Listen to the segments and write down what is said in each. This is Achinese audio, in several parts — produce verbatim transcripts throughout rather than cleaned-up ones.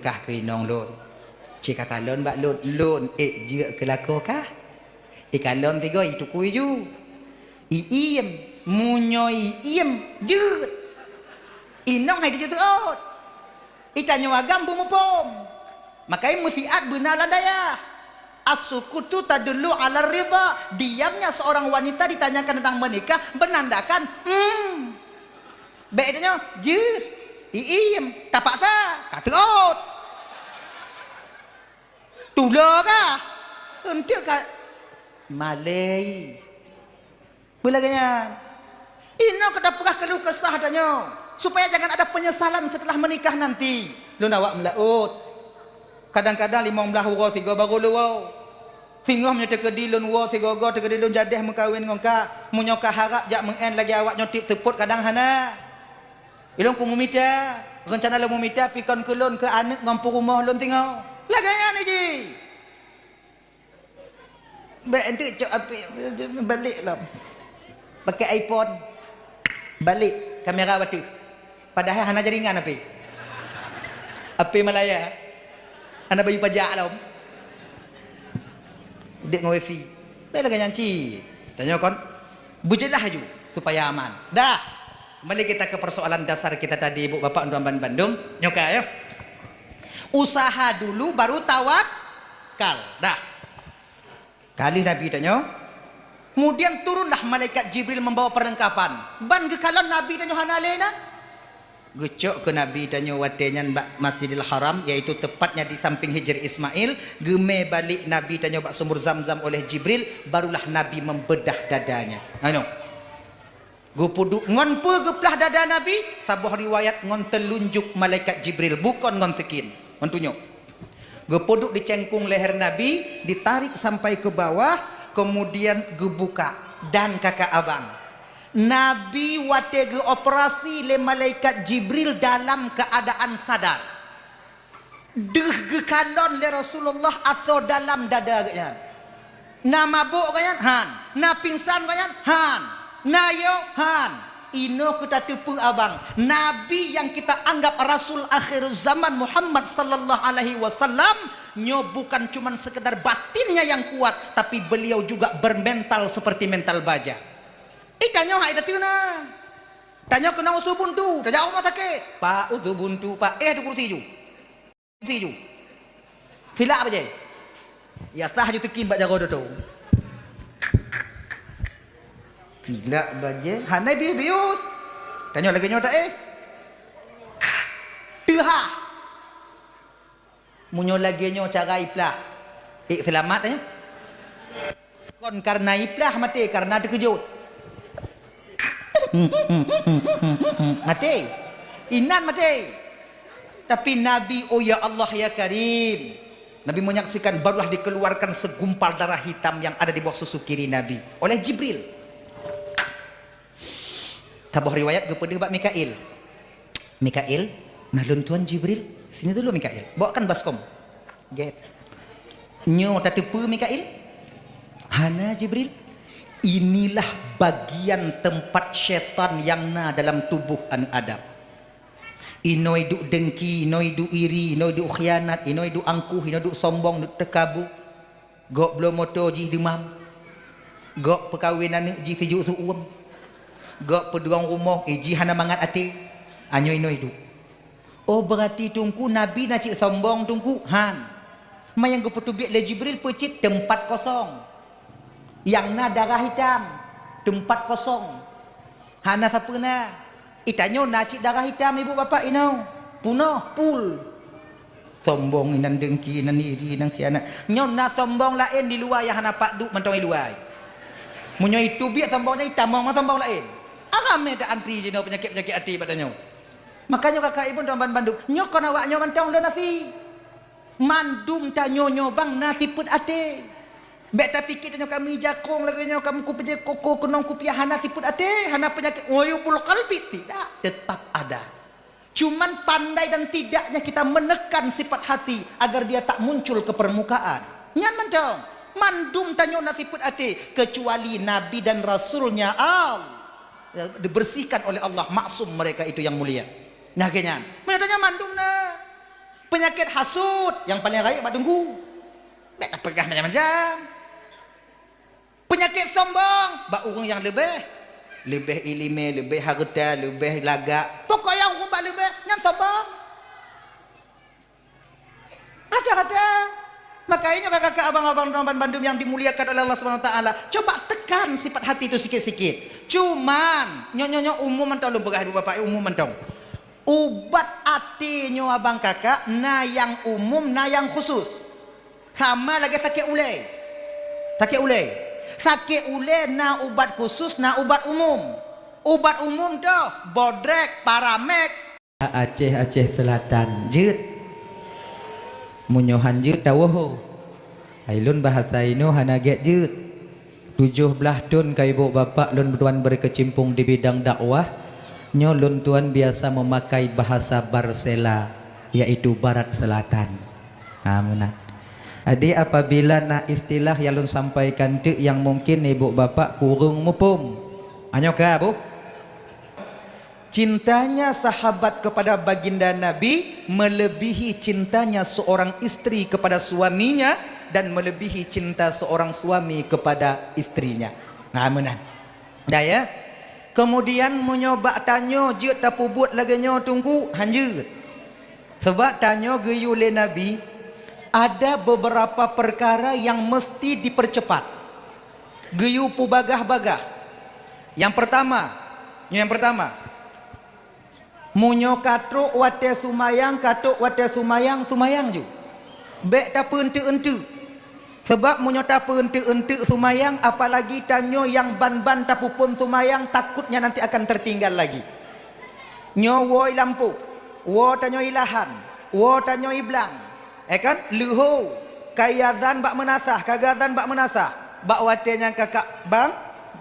Kah keu inong lôn. Cit ka kalon bak lôn, lôn ék jeuet keu lakoe kah? Ikalon sigoe itukui ju. Iiem, meunyoe iiem, jeuet. Inong hai dijeuet seuôt. Itanyoe agam beumuphom. Makai meusiat beuna lam dayah. As-sukutu tadullu 'ala ridha. Diamnya seorang wanita ditanyakan tentang menikah menandakan, hmm. Bèk tanyoe, jeuet. Iiem, tapaksa, ka seuôt. Tulo kah? Eunteuk ka malèe. Beulagèe nyan. Inoe keu tapeugah keuluh kesah tanyoe, supaya jangan ada penyesalan setelah menikah nanti. Lôn awak meulaôt. Kadang-kadang limong blaih uroe sigoe barô lôn woe. Singoh meunyoe teukeudi lôn woe sigoe-goe, teukeudi lôn jadeh meukawen ngon kah. Meunyoe kah harab jak meu'en lagèe awak nyoe tiep seupôt, kadang hana. Ilôn ku meumita, reuncana lôn meumita pikon keu lôn keu aneuk ngon peurumoh lôn singoh. Lagèe nyan jih. Bèk eunteuk cok apé balek lom. Pakai iPhone. Balek kamera bateue. Padahai hana jaringan apé. Apé Malaya. Hana bayeue pajak lom. Dek ngon wifi. Bèk lagèe nyan cit. Tanyoe kon. Beujeulaih laju supaya aman. Dah. Kembali kita ke persoalan dasar kita tadi, Ibu Bapak, untuk bandum. Nyoe ka, ya. Usaha dulu baru tawakal. Dah. Ka lheueh Nabi tanyoe. Kemudian turunlah malaikat Jibril membawa perlengkapan. Ban geukalon Nabi tanyoe hana lé na. Geucok keu Nabi tanyoe watèe nyan bak Masjidil Haram, yaitu tepatnya di samping Hijr Ismail. Geumè balek Nabi tanyoe bak sumur Zamzam oleh Jibril, barulah Nabi membedah dadanya. Anu. Geupeuduek ngon peue geuplah dada Nabi? Saboh riwayat ngon teulunjuk malaikat Jibril, bukon ngon sikin, ngon tunyok. Geupeuduek di cengkong leher Nabi, ditarik sampai ke bawah, kemudian geubuka dan kakak abang. Nabi watèe geuoperasi lé malaikat Jibril dalam keadaan sadar. Deuh geukalon lé Rasulullah asoe dalam dada geuh nyan. Na mabök geuh nyan? Han. Na pingsan geuh nyan? Han. Na yo? Han. Inoe keu tateupeue abang, Nabi nyang kita anggap Rasul akhir zaman Muhammad sallallahu alaihi wasallam, nyoe bukan cuman sekedar batinnya yang kuat, tapi beliau juga bermental seperti mental baja. Eh, tanyoe hai tateupeue na. Tanyoe keunong usu buntu, tajak rumoh sakét. Pak, usu buntu, Pak. Eh, tu kursi ju. Kursi ju. Silak bajèe. Ya sah ju teukin bak jaroe doto. Silak bajèe, hana bius-bius. Tanyoe lagèe nyoe tak, eh? Teuhah. Meunyoe lagèe nyoe cara iplah, ék seulamat, eh? Kon kareuna iplah maté, kareuna teukeujot. Maté. Inan maté. Tapi Nabi, oh ya Allah ya Karim, Nabi menyaksikan barulah dikeluarkan segumpal darah hitam yang ada di bawah susu kiri Nabi oleh Jibril. Saboh riwayat geupeudeuh bak Mikail. "Mikail, na lôn tuan Jibril, sini dulu Mikail, bawakan baskom." Gét. "Nyoe tateupeue Mikail?" "Hana Jibril, inilah bagian tempat syaitan yang na dalam tubuh aneuk Adam. Inoe duek dengki, inoe duek iri, inoe duek khianat, inoe duek angkuh, inoe duek sombong, duek teukabu." Gob bloe moto jih deumam. Gob peukawen aneuk jih sijuek seuuem. Gob peudurong rumoh, eh, jih hana mangat até. Anyoe inoe duek. Oh, beurati Teungku Nabi na cit sombong Teungku? Han. Ma nyang geupeuteubiet lé Jibril peucit teumpat kosong. Nyang na darah hitam, teumpat kosong. Hana sapeue na. Itanyoe na cit darah hitam ibu bapak inoe. Punoh, pul. Sombong inan dengki, inan iri, inan khianat. Nyoe na sombong laén di luwa nyang hana pat duek mantong i luwa. Meunyoe itu biet sombong nyan itamong ma sombong laén. Aramé ta antri jinoe peunyakét-peunyakét até bak tanyoe. Makajih kakak ibu tuan ban bandum, nyoe kon awak nyoe mantong lôn asi. Mandum tanyoe nyoe bang na sifeuet até. Bèk tapike tanyoe kami jakong lagèe nyoe, kami kupeujeuet koko keunong kupiah hana sifeuet até, hana peunyakét uyubul qalbi, tidak, tetap ada. Cuman pandai dan tidaknya kita menekan sifat hati agar dia tak muncul ke permukaan. Nyan mantong, mandum tanyoe na sifeuet até, kecuali Nabi dan Rasulnya Allah dibersihkan oleh Allah, maksum mereka itu yang mulia. Nah, lagèe nyan. Meunyoe tanyoe mandum na. Peunyakét hasut nyang paleng rayeuk bak teungku. Bèk tapeugah macam-macam. Peunyakét sombong bak ureueng nyang leubeh, leubeh ileumèe, leubeh hareuta, leubeh lagak. Pokok nyang ureueng bak leubeh nyan sombong. Ada-ada. Makanya kakak-kakak, abang-abang, teman-teman bandum yang dimuliakan oleh Allah Subhanahu Wa Taala, coba tekan sifat hati itu sikit-sikit. Cuman nyoe, nyoe, nyoe umum mantong, lôn peugah ibu bapak, umum mantong. Ubat até nyoe abang kakak na nyang umum, na nyang khusus. Sama lagèe sakét ulèe. Sakét ulèe. Sakét ulèe na ubat khusus, na ubat umum. Ubat umum toh bodrek, paramek. Aceh, Aceh Selatan jeuet. Meunyoe han jeuet tawoe. Hai lôn bahasa inoe hana gèt jeuet. Tujoh blaih thon ka ibu bapak lôn tuan berkecimpung di bidang dakwah, nyoe lôn tuan biasa memakai bahasa Barsela, yaitu Barat Selatan. Ha, meunan. Jadi, apabila na istilah nyang lôn sampaikan teuk nyang mungkin ibu bapak kureueng muphom. Nyoe ka, Bu? Cintanya sahabat kepada baginda Nabi melebihi cintanya seorang istri kepada suaminya dan melebihi cinta seorang suami kepada istrinya. Nah, meunan. Dah ya. Kemudian meunyoe bak tanyoe jeuet tapeubuet lagèe nyoe teungku, han jeuet. Sebab tanyoe geuyue lé Nabi, ada beberapa perkara yang mesti dipercepat. Geuyue peubagah-bagah. Nyang pertama, nyoe nyang pertama. Meunyoe ka trok watèe seumayang, ka trok watèe seumayang, seumayang ju. Bèk tapeueunteuk-eunteuk. Sabab meunyoe tapeueunteuk-eunteuk seumayang, apalagi tanyoe nyang ban-ban tapeuphon seumayang, takutnya nanti akan tertinggal lagi. Nyoe woe i lampôh, woe tanyoe i lahan, woe tanyoe i blang. Eh kan? Leuho, ka iazan bak meunasah, ka geuazan bak meunasah. Bak watèe nyan kakak bang,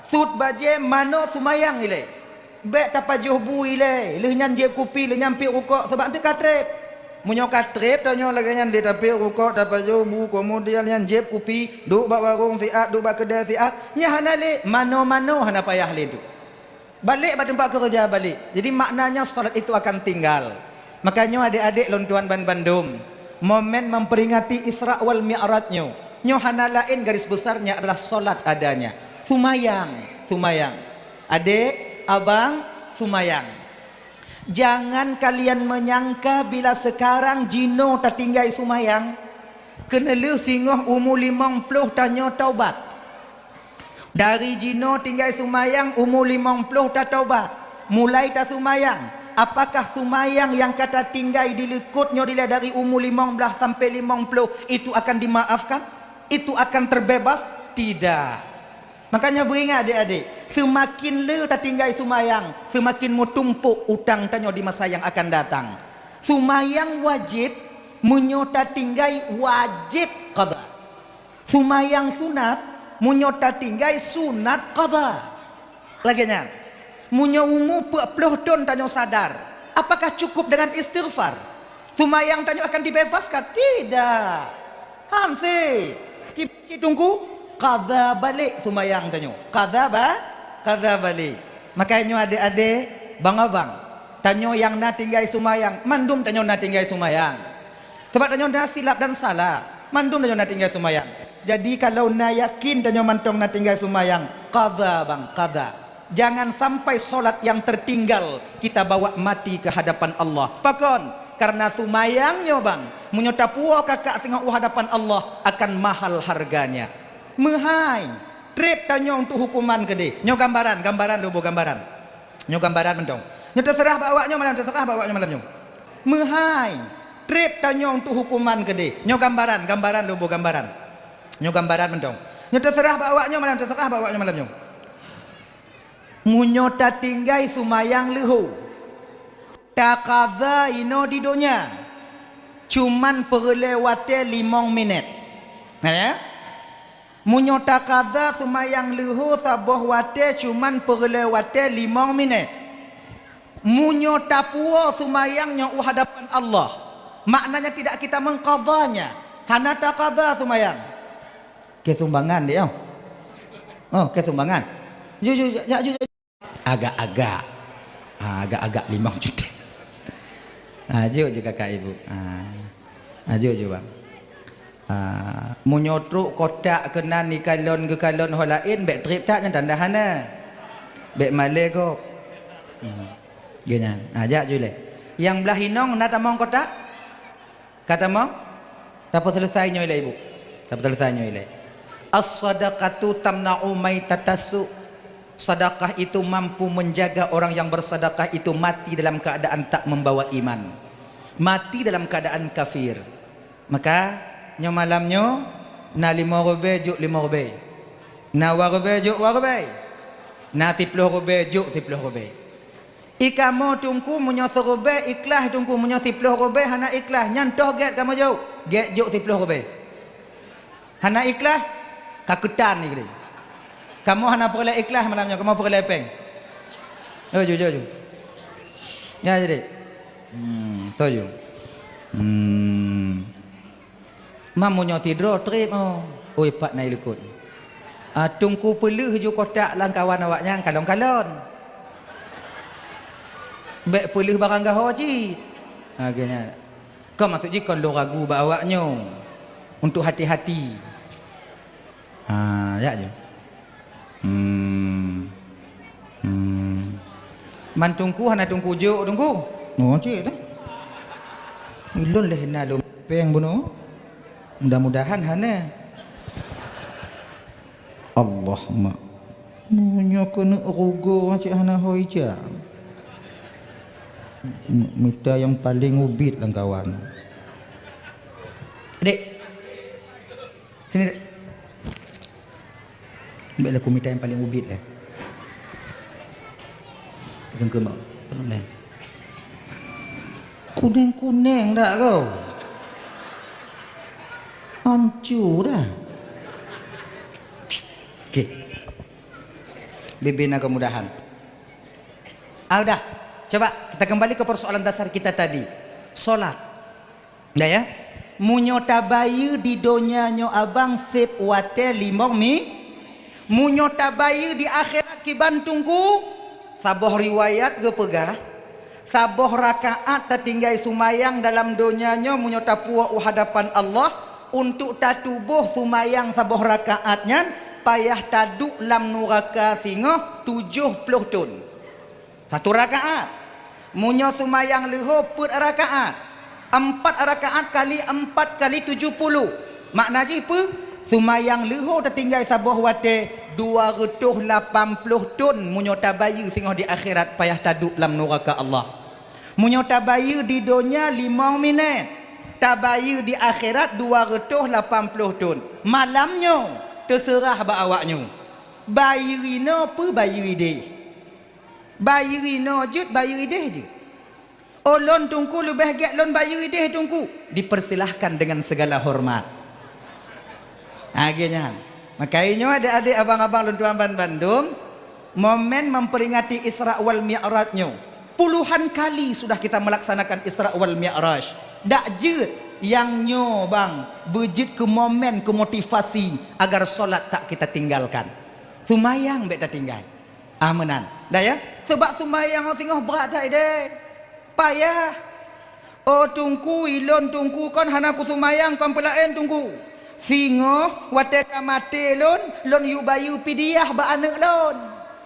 sut bajèe manoe seumayang ilèe. Bèk tapajoh bu ilèe, lheueh nyan jieb kupi, lheueh nyan piep rukok, sabab eunteuk ka trép. Meunyoe ka trép, tanyoe lagèe nyan lé tapiep rukok, tapajoh bu, keumudian nyan jieb kupi, duek bak warông siat, duek bak keudè siat, nyan hana lé, manoe-manoe hana payah lé tu. Balek bak teumpat keureuja balek. Jadi maknanya salat itu akan tinggal. Makanya adék-adék lôn tuan ban bandum, momen memperingati Isra wal Mi'raj nyoe, nyoe hana laén garis besarnya adalah salat adanya. Seumayang, seumayang. Adék, abang, seumayang. Jangan kalian menyangka bila sekarang jinoe tatinggai seumayang, keuneulheueh singoh umu limong ploh tanyoe taubat. Dari jinoe tinggai seumayang umu limong ploh tatobat, mulai taseumayang. Apakah seumayang nyang ka tatinggai di likot nyoe dilèe dari umu limong blaih sampai limong ploh itu akan dimaafkan? Itu akan terbebas? Tidak. Makanya beuingat adék-adék, seumakin le tatinggai seumayang, seumakin meutumpok utang tanyoe di masa nyang akan datang. Seumayang wajéb, meunyoe tatinggai wajéb qadha. Seumayang sunat, meunyoe tatinggai sunat qadha. Lagèe nyan. Meunyoe umu peuet ploh thon tanyoe sadar, apakah cukup dengan istighfar? Seumayang tanyoe akan dibebaskan? Tidak. Hanse. Ki-, cit teungku, qadha balek seumayang tanyoe. Qadha ba-, qadha balek. Makanya nyoe adék-adék, bang-abang, tanyoe nyang na tinggai seumayang, mandum tanyoe na tinggai seumayang. Sabab tanyoe na silap dan salah, mandum tanyoe na tinggai seumayang. Jadi kalau na yakin tanyoe mantong na tinggai seumayang, qadha bang, qadha. Jangan sampai salat yang tertinggal kita bawa mati ke hadapan Allah. Pakon? Karena seumayang nyoe bang, meunyoe tapuwoe kakak singoh u hadapan Allah akan mahal harganya. Meuhai, trép tanyoe untuk hukuman keudéh. Nyoe gambaran, gambaran lôn boh gambaran. Nyoe gambaran mantong. Nyoe teuseurah bak awak nyoe malam, teuseurah bak awak nyoe malam nyoe. Meuhai, trép tanyoe untuk hukuman keudéh. Nyoe gambaran, gambaran lôn boh gambaran. Nyoe gambaran mantong. Nyoe teuseurah bak awak nyoe malam, teuseurah bak awak nyoe malam nyoe. Meunyoe tatinggai seumayang leuho, taqadha inoe di donya, cuman peureulèe watèe limong minét. Na ya? Meunyoe taqadha seumayang leuho saboh watèe cuman peureulèe watèe limong minét. Meunyoe tapuwoe seumayang nyoe u hadapan Allah, maknanya tidak kita mengqadhanya, hana taqadha seumayang. Keu sumbangan deh, oh. Oh, keu sumbangan. Ju, ju, ju, ju, ju. Agak-agak. Ha, agak-agak limong juta. Ha, jok je kakak ibu. Ha. Ha, jok, jok, bang. Ha, meunyoe trok kotak keunan ikalon geukalon ho laén, bék trép that nyan tanda hana. Bék malée gob. Hmm. Geuh nyan. Ha, jak ju ilée. Nyang blah inong na tamong kotak? Ka tamong? Tapeuseuleusai nyoe ilée, Ibu. Tapeuseuleusai nyoe ilée. As-sadaqatu tamna'u maitatassu. Sedekah itu mampu menjaga orang yang bersedekah itu mati dalam keadaan tak membawa iman. Mati dalam keadaan kafir. Maka, nyoe malam nyoe, na limong ribée, jok limong ribée. Na dua ribée, jok dua ribée. Na siploh ribée, jok siploh ribée. I kamoe Teungku, meunyoe siribée ikhlas Teungku, meunyoe siploh ribée hana ikhlas, nyan toh gét kamoe jok. Gét jok siploh ribée. Hana ikhlas, ka keutan ni keudéh. Kamoe hana peureulée ikhlas malam nyoe, kamoe peureulée péng. Oh, jok, jok, jok. Ya, jadi. Hmm, toh jok. Hmm. Mam meunyoe sidroe trép, oh. Oi, pat na ilikot. Ah, Teungku peuleueh ju kotak lam kawan awaknyan kalon-kalon. Bék peuleueh barang gaho cit. Ha, geuh nyan. Kon maksud jih kon lôn ragu bak awaknyoe. Untuk hati-hati. Ha, jak ju. Hmm. Hmm. Man Teungku hana Teungku jok, Teungku? Oh, cit dah. Ulôn lé na lôn péng bunoe. Mudah-mudahan hana. Allah, mak. Meunyoe keuneuk rugoe cit hana ho ija. M-, mita nyang paleng ubit lam kawan. Dek. Sini, Dek. Bék lah kumita nyang paleng ubit lah. Kuneng-kuneng dak kau? Hancur dah. Okey. Bibina kemudahan. Ah, udah. Coba kita kembali ke persoalan dasar kita tadi. Solat. Dah ya? Meunyoe tabayeue di donya nyoe abang seb watée limong mi-, meunyoe tabayeue di akhirat kiban Teungku, saboh riwayat geupeugah, saboh rakaat tatinggai sumayang dalam donya nyoe meunyoe tapuwoe u hadapan Allah, untuk tatuboh sumayang saboh rakaat nyan payah taduek lam nuraka singoh tujoh ploh thon. Satu rakaat. Meunyoe sumayang leuho peuet rakaat, empat rakaat kali empat kali tujoh puluh. Makna jih peue? Sumayang leuho tatinggai saboh watée dua reutôh lapan ploh thon meunyoe tabayeue singoh di akhirat payah taduek lam nuraka Allah. Meunyoe tabayeue di donya limong minét, tabayeue di akhirat dua reutôh lapan ploh thon. Malam nyoe teuseurah bak awaknyoe. Bayeue inoe peue bayeue ideh? Bayeue inoe jeuet, bayeue ideh jeuet. Oh, lôn Teungku leubeh gét lôn bayeue ideh Teungku. Dipersilahkan dengan segala hormat. Lagée nyan. Maka nyoe adek-adek, abang-abang lôn tuan ban bandum, momen memperingati Isra wal Mi'raj nyoe. Puluhan kali sudah kita melaksanakan Isra wal Mi'raj. Dak jeuet nyang nyoe bang beujeuet keu momen, keu motivasi agar solat tak kita tinggalkan. Sumayang bék tatinggai. Ah, meunan. Dah ya? Sebab sumayang singoh brat that ideh. Payah. Oh Teungku, ilôn Teungku kon hana kusumayang kon peulaén Teungku. Singoh watée ka maté lôn, lôn yue bayeue pidiah bak aneuëk lôn.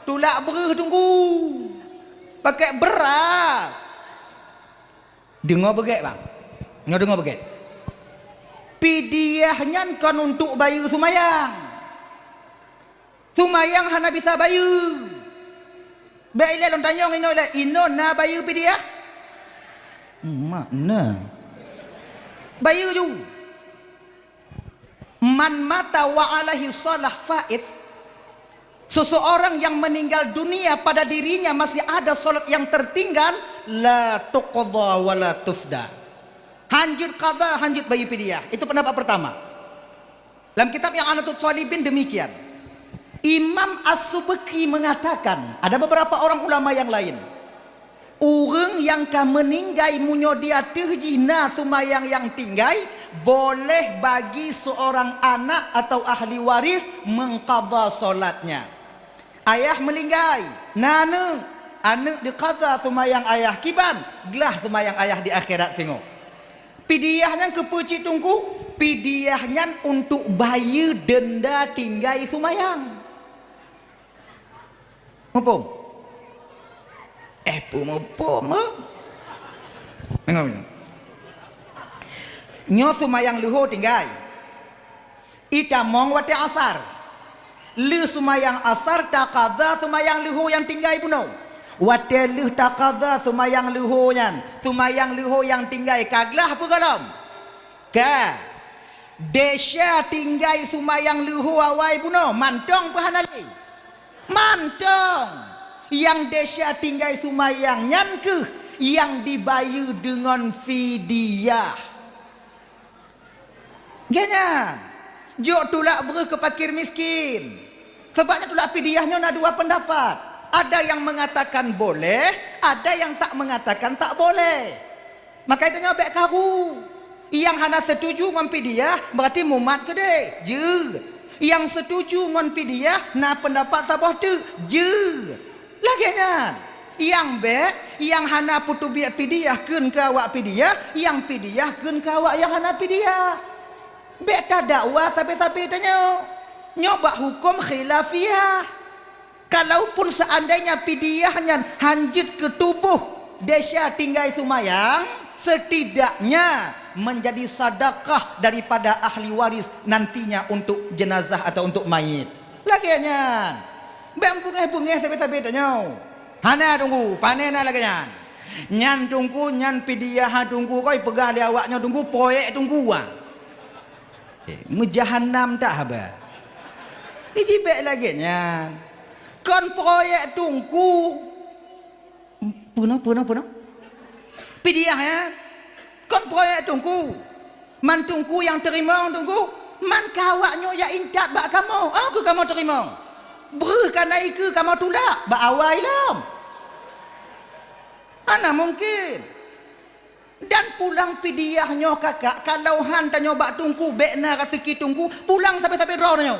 Tulak breueh Teungku. Pakai beras. Deungoe beugét bang. Nyoe deungoe beugét. Pidiah nyan kon untuk bayeue sumayang. Sumayang hana bisa bayeue. Bék ilée lôn tanyong inoe ilée, inoe na bayeue pidiah? Mak na. Bayeue ju. Man mata wa alaihi shalah fait. Seseorang yang meninggal dunia pada dirinya masih ada salat yang tertinggal, la tuqda wa la tufda. Hanjeuet qada, hanjeuet bayeue pidiah. Itu pendapat pertama. Dalam kitab I'anatut Thalibin demikian. Imam As-Subki mengatakan, ada beberapa orang ulama yang lain, ureuëng nyang ka meuninggai meunyoe di ateueh jih na sumayang nyang tinggai, boleh bagi seorang anak atau ahli waris mengqadha salatnya. Ayah meuninggai, na aneuëk, aneuëk diqadha sumayang ayah kiban, glah sumayang ayah di akhirat singoh. Pidiah nyan keupeue cit Teungku? Pidiah nyan untuk bayeue denda tinggai seumayang. Muphom? Eh, peue muphom, eh? Deungö, deungö. Nyoe seumayang leuhô tinggai. Itamong watée asar. Lheueh seumayang asar taqadha seumayang leuhô nyang tinggai bunoe. Watée lheueh taqadha seumayang leuhô nyan, seumayang leuhô nyang tinggai ka glah peue gohlom? Ka. Desya tinggai seumayang leuhô awai bunoe, mantong peue hana lé? Mantong. Nyang desya tinggai seumayang nyan kheueh nyang dibayeue deungon fidyah. Gét nyan, jok tulak breueh keu fakir miskin. Sabab nyan tulak pidiah nyoe na dua peundapat. Ada nyang meungatakan boleh, ada nyang tak meungatakan tak boleh. Maka tanyoe bék karu. Nyang hana seutuju ngon pidiah, beurati mumat keudeh, jeuet. Nyang seutuju ngon pidiah, na peundapat saboh teuk, jeuet. Lagée nyan, nyang bék, nyang hana peuteubiet pidiah kheun keu awak pidiah, nyang pidiah kheun keu awak nyang hana pidiah. Bék tadakwa sabe-sabe tanyoe. Nyoe bak huköm khilafiyah. Kalaupun seandainya pidiah nyan hanjeuet keu tuboh desya tinggai seumayang, setidaknya menjadi sedekah daripada ahli waris nantinya untuk jenazah atau untuk mayit. Lagée nyan. Bék beungéh-beungéh sabe-sabe tanyoe. Hana Teungku, pane na lagée nyan. Nyan Teungku, nyan pidiah Teungku, kon peugah lé awak nyoe Teungku, proyek Teungku, ah. Eh, meujahannam that haba. Iji bék lagée nyan. Kon proyek Teungku. Peunoh, peunoh, peunoh. Pidiah nyan. Kon proyek Teungku. Man Teungku nyang teurimong Teungku. Man keu awak nyoe jak intat bak kamoe. Oh, keu kamoe teurimong. Breueh kana ikeue kamoe tulak bak awai lom. Hana mungken. Dan pulang pidiah nyoe kakak, kalau han tanyoe bak Teungku, bék na raseuki Teungku, pulang sabe-sabe droe tanyoe.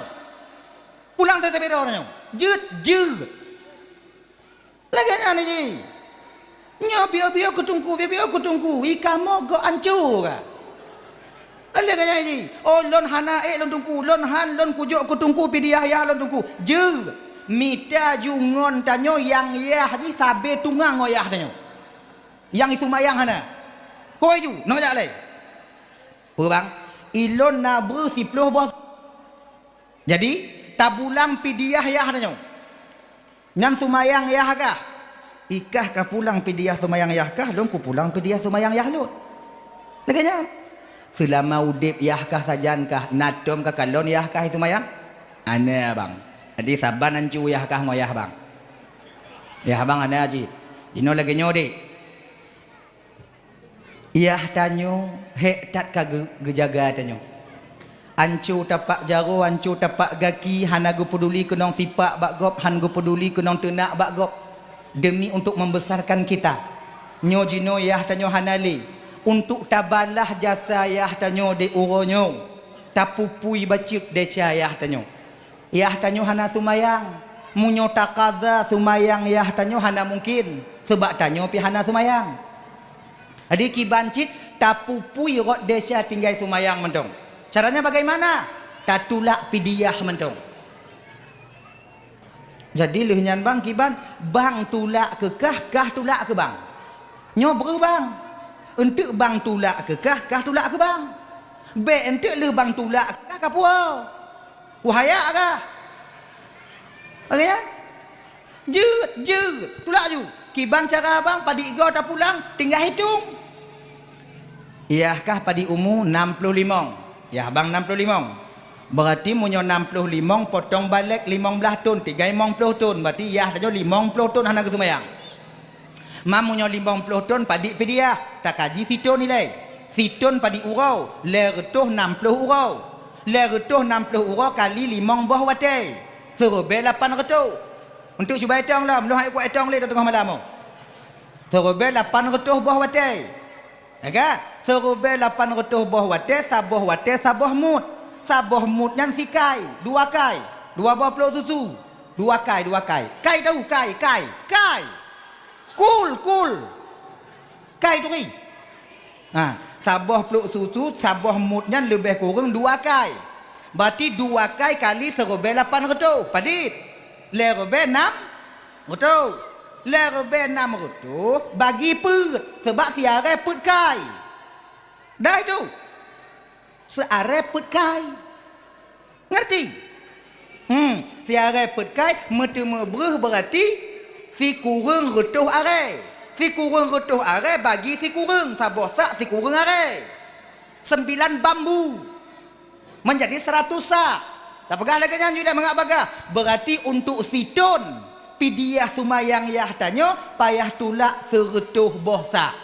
Pulang sabe-sabe droe tanyoe. Jeuet, jeuet. Lagée nyan jih. Nyoe piôh-piôh keu Teungku, piôh-piôh keu Teungku, i kamoe gok ancô ka. Lagée nyan jih. Oh, lôn hana ék lôn Teungku, lôn han lôn kujok keu Teungku pidiah yah lôn Teungku. Jeuet. Mita ju ngon tanyoe nyang yah jih sabe tungang ngon yah tanyoe. Nyang iseumayang hana. Hôi ju, nang jak lé. Peue bang? Ilôn na breueh siploh boh. Jadi, tapulang pidiah yah tanyoe. Nyan seumayang yah kah? Ikah ka pulang pidiah seumayang yah kah, lôn kupulang pidiah seumayang yah lôn. Lagée nyan. Seulama udeb yah kah sajan kah, na tom ka kalon yah kah seumayang? Hana bang. Jadi saban ancu yah kah ngon yah bang. Yah bang hana cit. Inoe lagée nyoe deh. Yah tanyoe hék that ka geu-, geujaga tanyoe. Anco tapak jaroe, anco tapak gaki, hana geupeuduli keunong sipak bak gob, han geupeuduli keunong teunak bak gob, demi untuk membesarkan kita. Nyoe jinoe yah tanyoe hana lé. Untuk tabalah jasa yah tanyoe di uroe nyoe, tapupui bacut desya yah tanyoe. Yah tanyoe hana seumayang. Meunyoe taqadha seumayang yah tanyoe hana mungken, sabab tanyoe pih hana seumayang. Jadi kiban cit tapupui rot desya tinggai seumayang mantong. Caranya bagaimana? Tatulak pidiah mantong. Jadi lheueh nyan bang kiban, bang tulak keu kah, kah tulak keu bang. Nyoe breueh bang. Eunteuk bang tulak keu kah, kah tulak keu bang. Bék eunteuk lheueh bang tulak keu kah kapuwoe. Wahai agah. Agah nyan? Jeuet, jeuet. Tulak ju. Kiban cara bang, padit goe tapulang, tinggai hitong. Yah kah padit umu nam ploh limong. Yah bang nam ploh limong. Berarti meunyoe nam ploh limong potong balek limong blaih thon, tinggai limong ploh thon. Berarti yah tanyoe limong ploh thon hana geuseumayang. Mam meunyoe limong ploh thon padit pidiah, takaji sithon ilée. Sithon padit uroe, lhée reutôh nam ploh uroe. Lhée reutôh nam ploh uroe kali limong boh watée. Siribée lapan reutôh. Eunteuk cuba itong lom, lôn han kuat itong lé teungoh malam nyoe. Siribée lapan reutôh boh watée. Ya kan? Siribée lapan reutôh boh watée, saboh watée saboh mut. Saboh mut nyan sikai, dua kai, dua boh plôk susu. Dua kai, dua kai. Kai tahu, kai, kai, kai. Kul, kul. Kai turi. Ha, Saboh pluek susu, saboh mut nyan leubeh kureueng dua kai. Berarti dua kai kali siribèe lapan reutôh. Padit? Lhèe ribèe nam reutôh. Lhèe ribèe nam reutôh bagi peuet, sabab siarèe peuet kai. Dah itu. Siarèe peuet kai. Ngerti? Hmm, siarèe peuet kai meuteumé breuh, berarti sikureueng reutôh arèe. Sikureueng reutôh arèe bagi sikureueng, saboh sak sikureueng arèe. Sembilan bambu. Menjadi seratus sak. Tapeugah lagèe nyan jih lé mangat bagah. Berarti untuk siton pidiah sumayang yah tanyoe payah tulak seureutôh boh sak.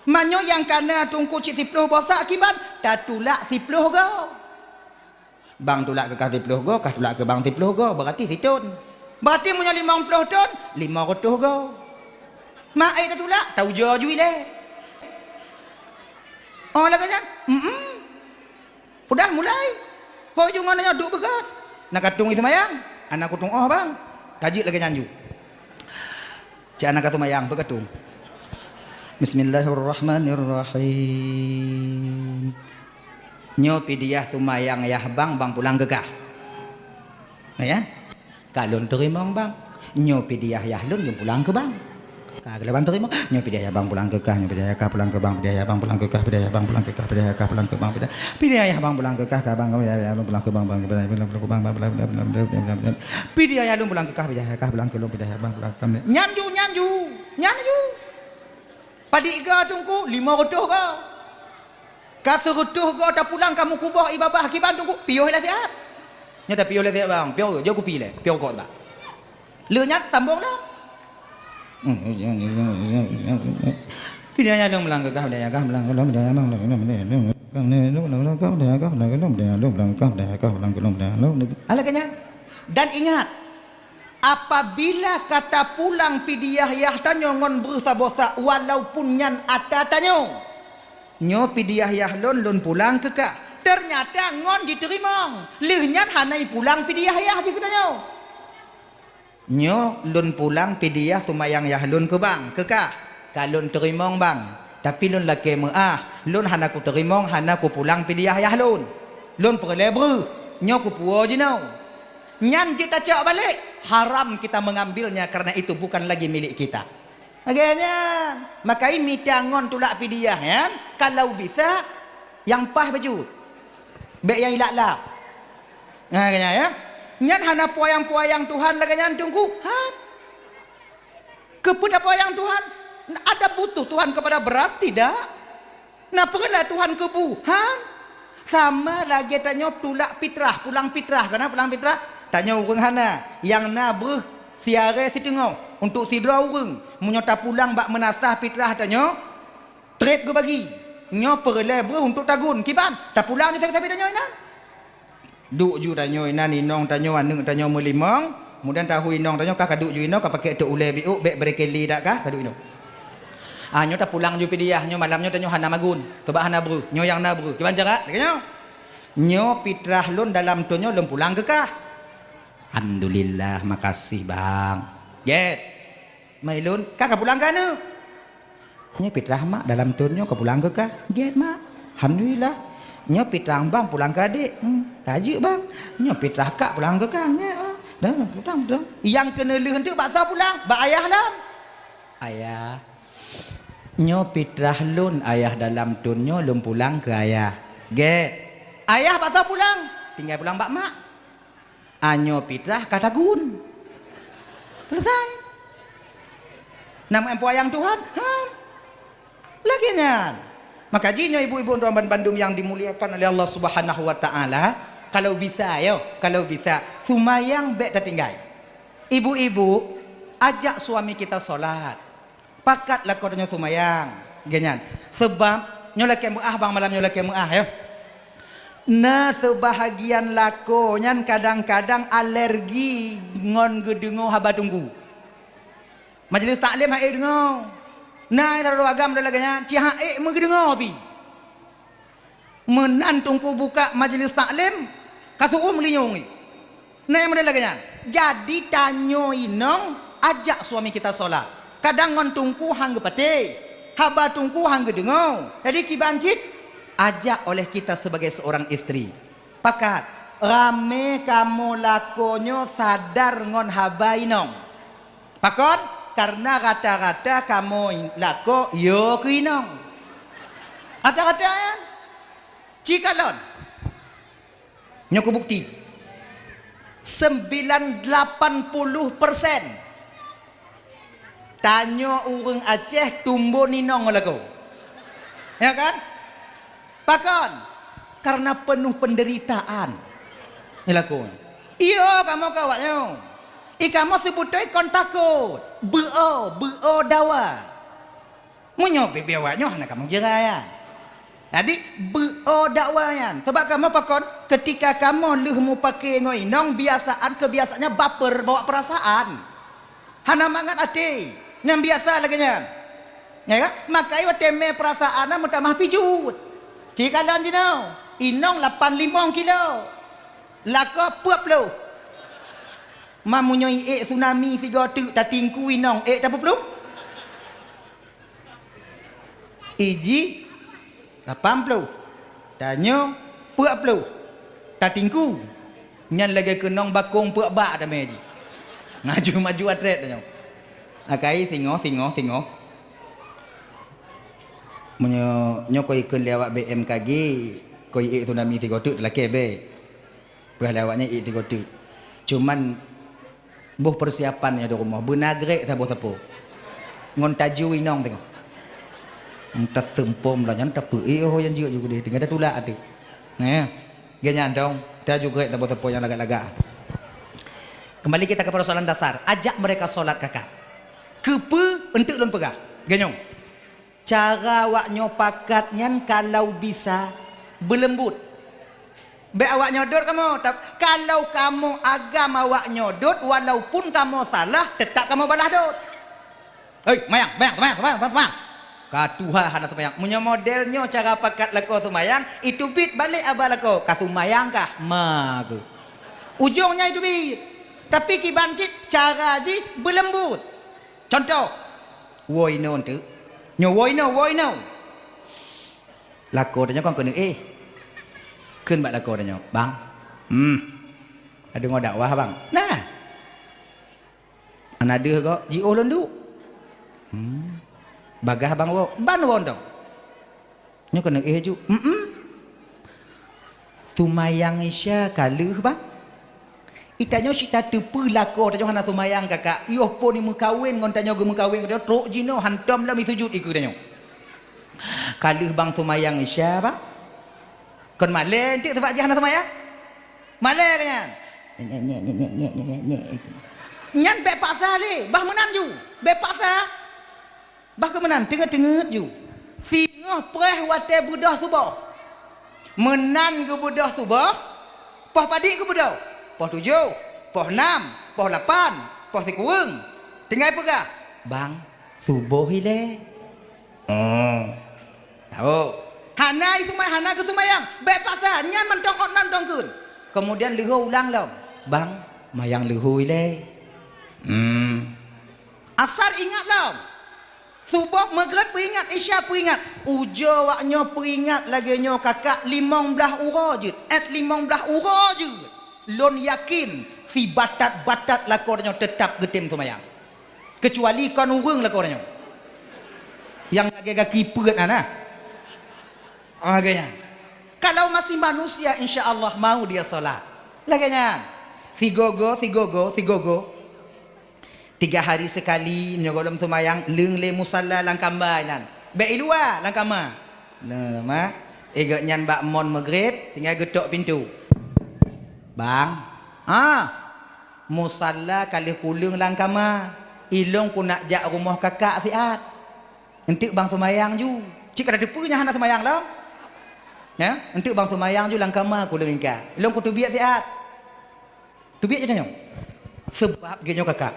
Meunyoe nyang kana teungku cit siploh boh sak kiban, tatulak siploh goe. Bang tulak keu kah siploh goe, kah tulak keu bang siploh goe, berarti siton. Berarti meunyoe limong ploh ton, lima reutôh goe. Mak, eh, tatulak, taujoe ju ilèe. Oh, lagèe nyan? Mm-mm. Udah mulai. Boh ju ngon nyoe duek beugöt. Na ka tueng i seumayang. Ana kutueng oh, bang. Ka jeuet lagèe nyan ju. Cak na ka seumayang, peu ka tueng. Bismillahirrahmanirrahim. Nyoe pidiah seumayang yah bang, bang pulang keu kah. Na ya? Ka lôn teurimong, bang. Nyoe pidiah yah lôn, lôn pulang keu bang. Ka lôn ban teurimong. Nyoe pidiah yah bang pulang keu kah, nyoe pidiah yah kah pulang keu bang, pidiah yah bang pulang keu kah, pidiah yah bang pulang keu kah, pidiah yah kah pulang keu bang, pidiah, pidiah yah bang pulang keu kah, ka bang, pidiah yah lôn pulang keu bang, bang, pidiah yah lôn pulang keu bang, bang, bang, bang, bang, bang, bang. Pidiah yah lôn pulang keu kah, pidiah yah kah pulang keu lôn, pidiah yah bang pulang keu kah. Nyan ju, nyan ju, nyan ju. Padit goe teungku, lima reutôh goe. Ka seureutôh goe tapulang ka meukuboh i babah kiban teungku, piôh lé siat. Nyoe tapiôh lé siat bang, piôh jeuet kupi lé, piôh rukok bang. Lheueh nyan sambông lom. Pidiah yah lôn pulang keu kah, pidiah yah kah pulang keu lôn, pidiah yah kah pulang keu lôn, pidiah yah kah pulang keu lôn, pidiah yah kah pulang keu lôn, pidiah yah kah pulang keu lôn, pidiah yah kah pulang keu lôn, pidiah yah kah pulang keu lôn. Alah nyan. Apabila ka tapulang pidiah yah tanyoe ngon breuh saboh sak, walaupun nyan ata tanyoe, nyoe pidiah yah lôn, lôn pulang keu kah. Teunyata ngon jiteurimong, lheueh nyan hana ipulang pidiah yah jih keu tanyoe. Nyoe lôn pulang pidiah seumayang yah lôn keu bang, keu kah. Ka lôn teurimong bang, tapi lôn lakée meuáh, lôn hana kuteurimong, hana kupulang pidiah yah lôn. Lôn peureulée breuh, nyoe kupuwoe jinoe. Nyan jeuet tacok balek, haram kita mengambilnya karena itu bukan lagi milik kita. Lagée nyan, makai mita ngon tulak pidiah nyan, kalau bisa nyang paih bacut. Bék nyang ilak-lak. Nah, lagée nyan ya. Nyan hana peuyang-peuyang Tuhan lagée nyan teungku. Han. Keupeue tapeuyang Tuhan? Ada butuh Tuhan kepada beras? Tidak. Na peureulée Tuhan keu bu? Han. Sama lagée tanyoe tulak pitrah, pulang pitrah. Kana pulang pitrah? Tanyoe ureuëng hana, nyang na breuh siarée siteungoh untuk sidroe ureuëng. Meunyoe tapulang bak meunasah pitrah tanyoe, treb geubagi. Nyoe peureulée breuh untuk tagun. Kiban? Tapulang di sabe-sabe tanyoe inan. Duek ju tanyoe inan, inong tanyoe, aneuëk tanyoe meulimong, mudan tahu inong tanyoe kah kaduek ju inoe, ka pakék teuk ulée biôk, bék brekeli dak kah kaduek inoe. Ah, nyoe tapulang ju pidiah, nyoe malam nyoe tanyoe hana magun, sabab hana breuh, nyoe nyang na breuh. Kiban cara? Lagée nyoe. Nyoe pitrah lôn dalam thon nyoe lôn pulang keu kah. Alhamdulillah, makasih bang. Gét. Mai lôn, kah kapulang keu aneuëk. Nyoe pitrah mak dalam thon nyoe kapulang keu kah. Gét mak. Alhamdulillah. Nyoe pitrah bang pulang keu adék. Hmm, ka jeuet bang. Nyoe pitrah kak pulang keu kah. Gét bang. Dah, dah, dah, dah. Nyang keuneulheueh teuk bak soe pulang? Bak ayah lom. Ayah. Nyoe pitrah lôn ayah dalam thon nyoe lôn pulang keu ayah. Gét. Ayah bak soe pulang? Tinggai pulang bak mak. Anyoe pitrah ka tagun. Selesai. Nama empo ayang Tuhan? Han. Lagée nyan. Maka jih nyoe ibu-ibu dan bandum yang dimuliakan oleh Allah Subhanahu wa taala, kalau bisa yo, kalau bisa, seumayang bék tatinggai. Ibu-ibu, ajak suami kita salat. Pakat lakoe tanyoe seumayang, geuhnyan. Seubab nyoe lakée meuáh bang, malam nyoe lakée meuáh yo. Na seubahagian lakoe nyan kadang-kadang alergi ngon geudeungoe haba teungku. Majlis taklim han ék deungoe. Na sidroe agam lagée nyan, cit han ék meugeudeungoe pih. Meunan teungku buka majlis taklim, ka seuuem linyueng. Na nyang model lagée nyan. Jadi tanyoe inong ajak suami kita salat. Kadang ngon teungku han geupatéh. Haba teungku han geudeungoe. Jadi kiban cit, ajak oleh kita sebagai seorang istri. Pakat, ramé kamoe lakoe nyoe sadar ngon haba inong. Pakon? Karena rata-rata kamoe lakoe yo keu inong. Rata-rata nyan. Ci kalon. Nyoe kubukti. Sembilan lapan puluh persen tanyoe ureuëng Aceh tumbon inong lakoe. Ya kan? Pakon? Karena penuh penderitaan. Nyoe lakoe. Iyo, kamoe keu awak nyoe. I kamoe seubeutôi kon takot. Beuo, beuo dawa. Meunyoe bibia awak nyoe hana kamoe jeurai nyan. Jadi, beuo dawa nyan. Sebab kamoe pakon, ketika kamoe lheueh mupake ngon inong, biasaan kebiasaannya baper, bawa perasaan. Hana mangat até. Nyang biasa lagée nyan. Ya kan? Makai watée mé perasaan na meutamah pijut. Ci kalon jinoe, inong lapan limong kilo. Lakoe peuet ploh. Mam meunyoe iék tsunami sigoe teuk tatingku inong ék tapeuplong? Iji lapan ploh, tanyoe peuet ploh, tatingku. Nyan lagée keunong bakong peuet bak damé jih. Ngaju maju atrét tanyoe. Akai singoh, singoh, singoh. Meunyoe nyoe koi ikheun lé awak B M K G, koi iék tsunami sigoe teuk teulakée bék. Peugah lé awak nyan iék sigoe teuk. Cuman Boh peusiapan nyoe di rumoh, beuna grek saboh sapo. Ngon taju inong teungoh. Taseumpom lah nyan tapeuék oh nyang jeuet ju keudeh, tinggai tatulak até. Nah, geuh nyan dong, taju grek saboh sapo nyang lagak-lagak. Kembali kita ke persoalan dasar, ajak mereka sholat kakak. Keupeue enteuk lôn peugah? Geuh nyoe. Cara awak nyoe pakat nyan kalau bisa beuleumbot. Bék awak nyoe dot kamoe, tap-, kalau kamoe agam awak nyoe dot, walaupun kamoe salah, teutap kamoe balah dot. "Hei, seumayang, seumayang, seumayang, seumayang, seumayang, seumayang." Ka tuha hana seumayang. Meunyoe model nyoe cara pakat lakoe seumayang, iteubiet balek aba lakoe, "Ka seumayang kah?" Ma keuh. Ujong nyan iteubiet. Tapi kiban cit cara jih beuleumbot. Contoh, woe inoe teuk. Nyoe woe inoe, woe inoe. Lakoe tanyoe kon keuneuk éh. Kheun bak lakoe tanyoe, "Bang, hmm, ka deungoe dakwah, Bang?" "Nah." "Hana deuh goe, jiôh lôn duek." "Hmm. Bagaih Bang woe?" "Ban woe dong." Nyoe keuneuk éh ju. Mm-mm. Seumayang Isya ka lheueh, Bang. Itanyoe cit tateupeue lakoe tanyoe hana seumayang, kakak. Yoh phon meukawen ngon tanyoe geumeukawen, tanyoe trok jinoe hantom lom sujut ikeue tanyoe. Ka lheueh, Bang, seumayang Isya, Bang. Kon malée enteuk sabab jih hana seumayang? Malée ka nyan. Nyek, nyek, nyek. Nyan bék paksa lé, bah meunan ju. Bék paksa. Bah keuh meunan, teungeut-teungeut ju. Singoh preh watée beudôh suboh. Meunan geubeudôh suboh, poh padit geubeudôh? Poh tujoh, poh nam, poh lapan, poh sikureueng. Tinggai peugah, "Bang, suboh ilée." Oh. Tahu. Hana iseumayang, hana geuseumayang. Bék paksa, nyan mantong ôt nan tong kheun. Keumudian leuhô ulang lom. "Bang, mayang leuhô ilée." Hmm. Asar ingat lom. Suboh, Maghrib peuingat, Isya peuingat. Ujoe awak nyoe peuingat lagée nyoe, kakak, limong blaih uroe jeuet, ét limong blaih uroe jeuet. Lôn yakin, sibatat-batat lakoe tanyoe teutap geutem seumayang. Keucuali kon ureuëng lakoe tanyoe. Nyang lagée gaki peuet na, na. Lagée nyan. Kalau masih manusia, insya Allah mau dia sholat. Lagée nyan. Sigoe-goe, sigoe-goe, sigoe-goe. Tiga hari sekali, meunyoe gohlom seumayang, leueng lé musalla lam kamba inan. Bék i luwa, lam kama. Nah, ma, i gobnyan bak mon Maghrib, tinggai geutok pintoe. "Bang, ah, musalla ka lheueh kuleueng lam kama. Ilôn kunak jak rumoh kakak siat. Enteuk bang seumayang ju." Cit ka tateupeue nyan hana seumayang lom. Ya, "Enteuk bang seumayang ju lam kama kuleueng ingka. Ilôn kuteubiet siat." Teubiet geutanyoe. Seubab geutanyoe kakak,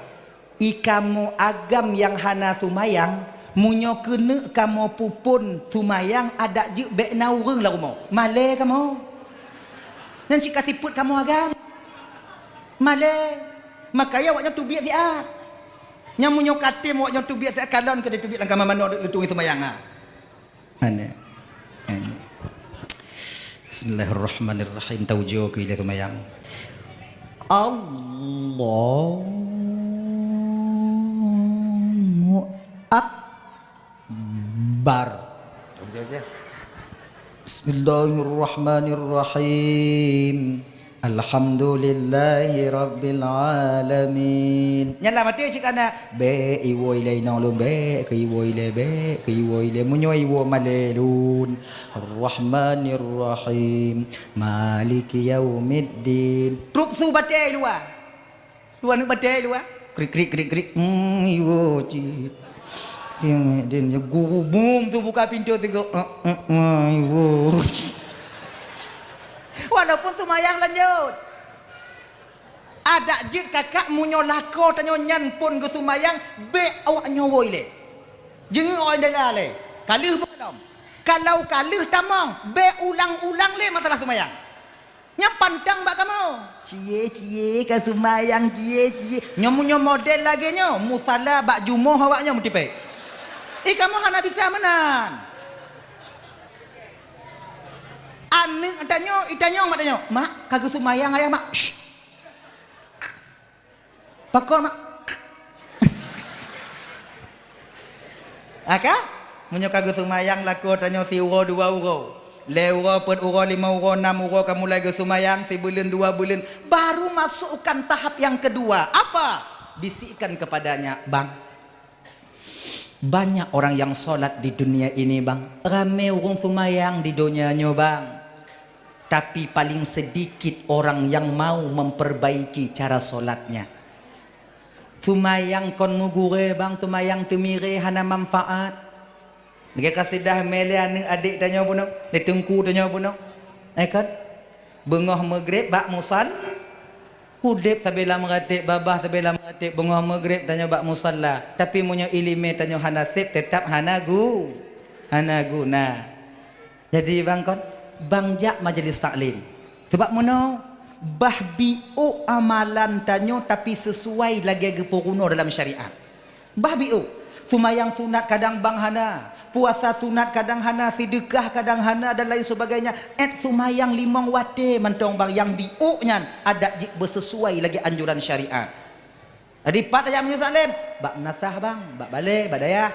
i kamoe agam nyang hana seumayang, meunyoe keuneuk kamoe peuphon seumayang adak jeuet bék na ureuëng lam rumoh. Malée kamoe. Nyan cit ka sifeuet kamoe agam. Malée. Makajih awaknyoe teubiet siat. Nyang meunyoe katem awak nyoe teubiet, siat kalon keu teubiet lam kama manoe leutueng seumayang, ha. Aneh. Aneh. Bismillahirrahmanirrahim. Taujoe keu ilée seumayang. Allahu Akbar. Bismillahirrahmanirrahim. Alhamdulillahirabbil alamin. Nyan lah maté cit kana. Bék iwoe ilée inong lôn, bék keu iwoe ilée, bék keu iwoe ilée. Meunyoe iwoe malée lôn. Arrahmanirrahim. Maliki yaumiddin. Trup su batée luwa. Dua aneuk batée luwa. Krik, krik, krik, krik. Hmm, iwoe cit. Din, din, guru bum tu buka pintu teugok. Eh, eh, eh, iwoe. Walaupun seumayang lanjut. Adak jeuet kakak, meunyoe lakoe tanyoe nyan phon geuseumayang, bék awak nyoe woe ilée. Jeungeuk awak ilée lalée. Ka lheueh beukalon. Kalau ka lheueh tamong, bék ulang-ulang lé masalah seumayang. Nyang pantang bak kamoe. Cie, cie, ka seumayang, cie, cie. Nyoe meunyoe model lagée nyoe, musala bak jumoh awak nyoe meutipék. Eh, kamoe hana bisa meunan. Aneuk tanyoe, itanyong mak tanyoe, "Mak, ka geuseumayang ayah, Mak?" Syh. Pakon, Mak? Aka? Meunyoe ka geuseumayang lakoe tanyoe siuroe dua uroe, lhée uroe, peuet uroe, limong uroe, nam uroe ka mulai geuseumayang, sibuleuen, dua buleuen, baru masukkan tahap yang kedua. Apa? Bisikkan kepadanya, "Bang, banyak orang yang sholat di dunia ini, Bang. Ramé ureuëng seumayang di donya nyoe, Bang. Tapi paling sedikit orang yang mau memperbaiki cara sholatnya. Seumayang kon meugurée, Bang, seumayang teumirée hana manfaat." Lagée kasidah mé lé aneuk adék tanyoe bunoe, lé teungku tanyoe bunoe. Eh, kon? Beungoh meugreb bak musal-, udeb sabe lam ratéb, babah sabe lam ratéb, beungoh meugreb tanyoe bak musala. Tapi meunyoe iéleumé tanyoe hana seb, teutab hana gu-, hana guna. Jadi, Bang, kon, Bang jak majlis taklim. Sebab meunoe, bah biôk amalan tanyoe tapi sesuai lagée geupeurunoe dalam syariat. Bah biôk, seumayang sunat kadang Bang hana, puasa sunat kadang hana, seudeukah kadang hana, dan lain sebagainya. Ét seumayang limong watée mantong Bang, nyang biôk nyan adak jeuet beusesuai lagée anjuran syariat. Jadi, pat tajak majlis taklim? Bak meunasah, Bang, bak balée, bak dayah.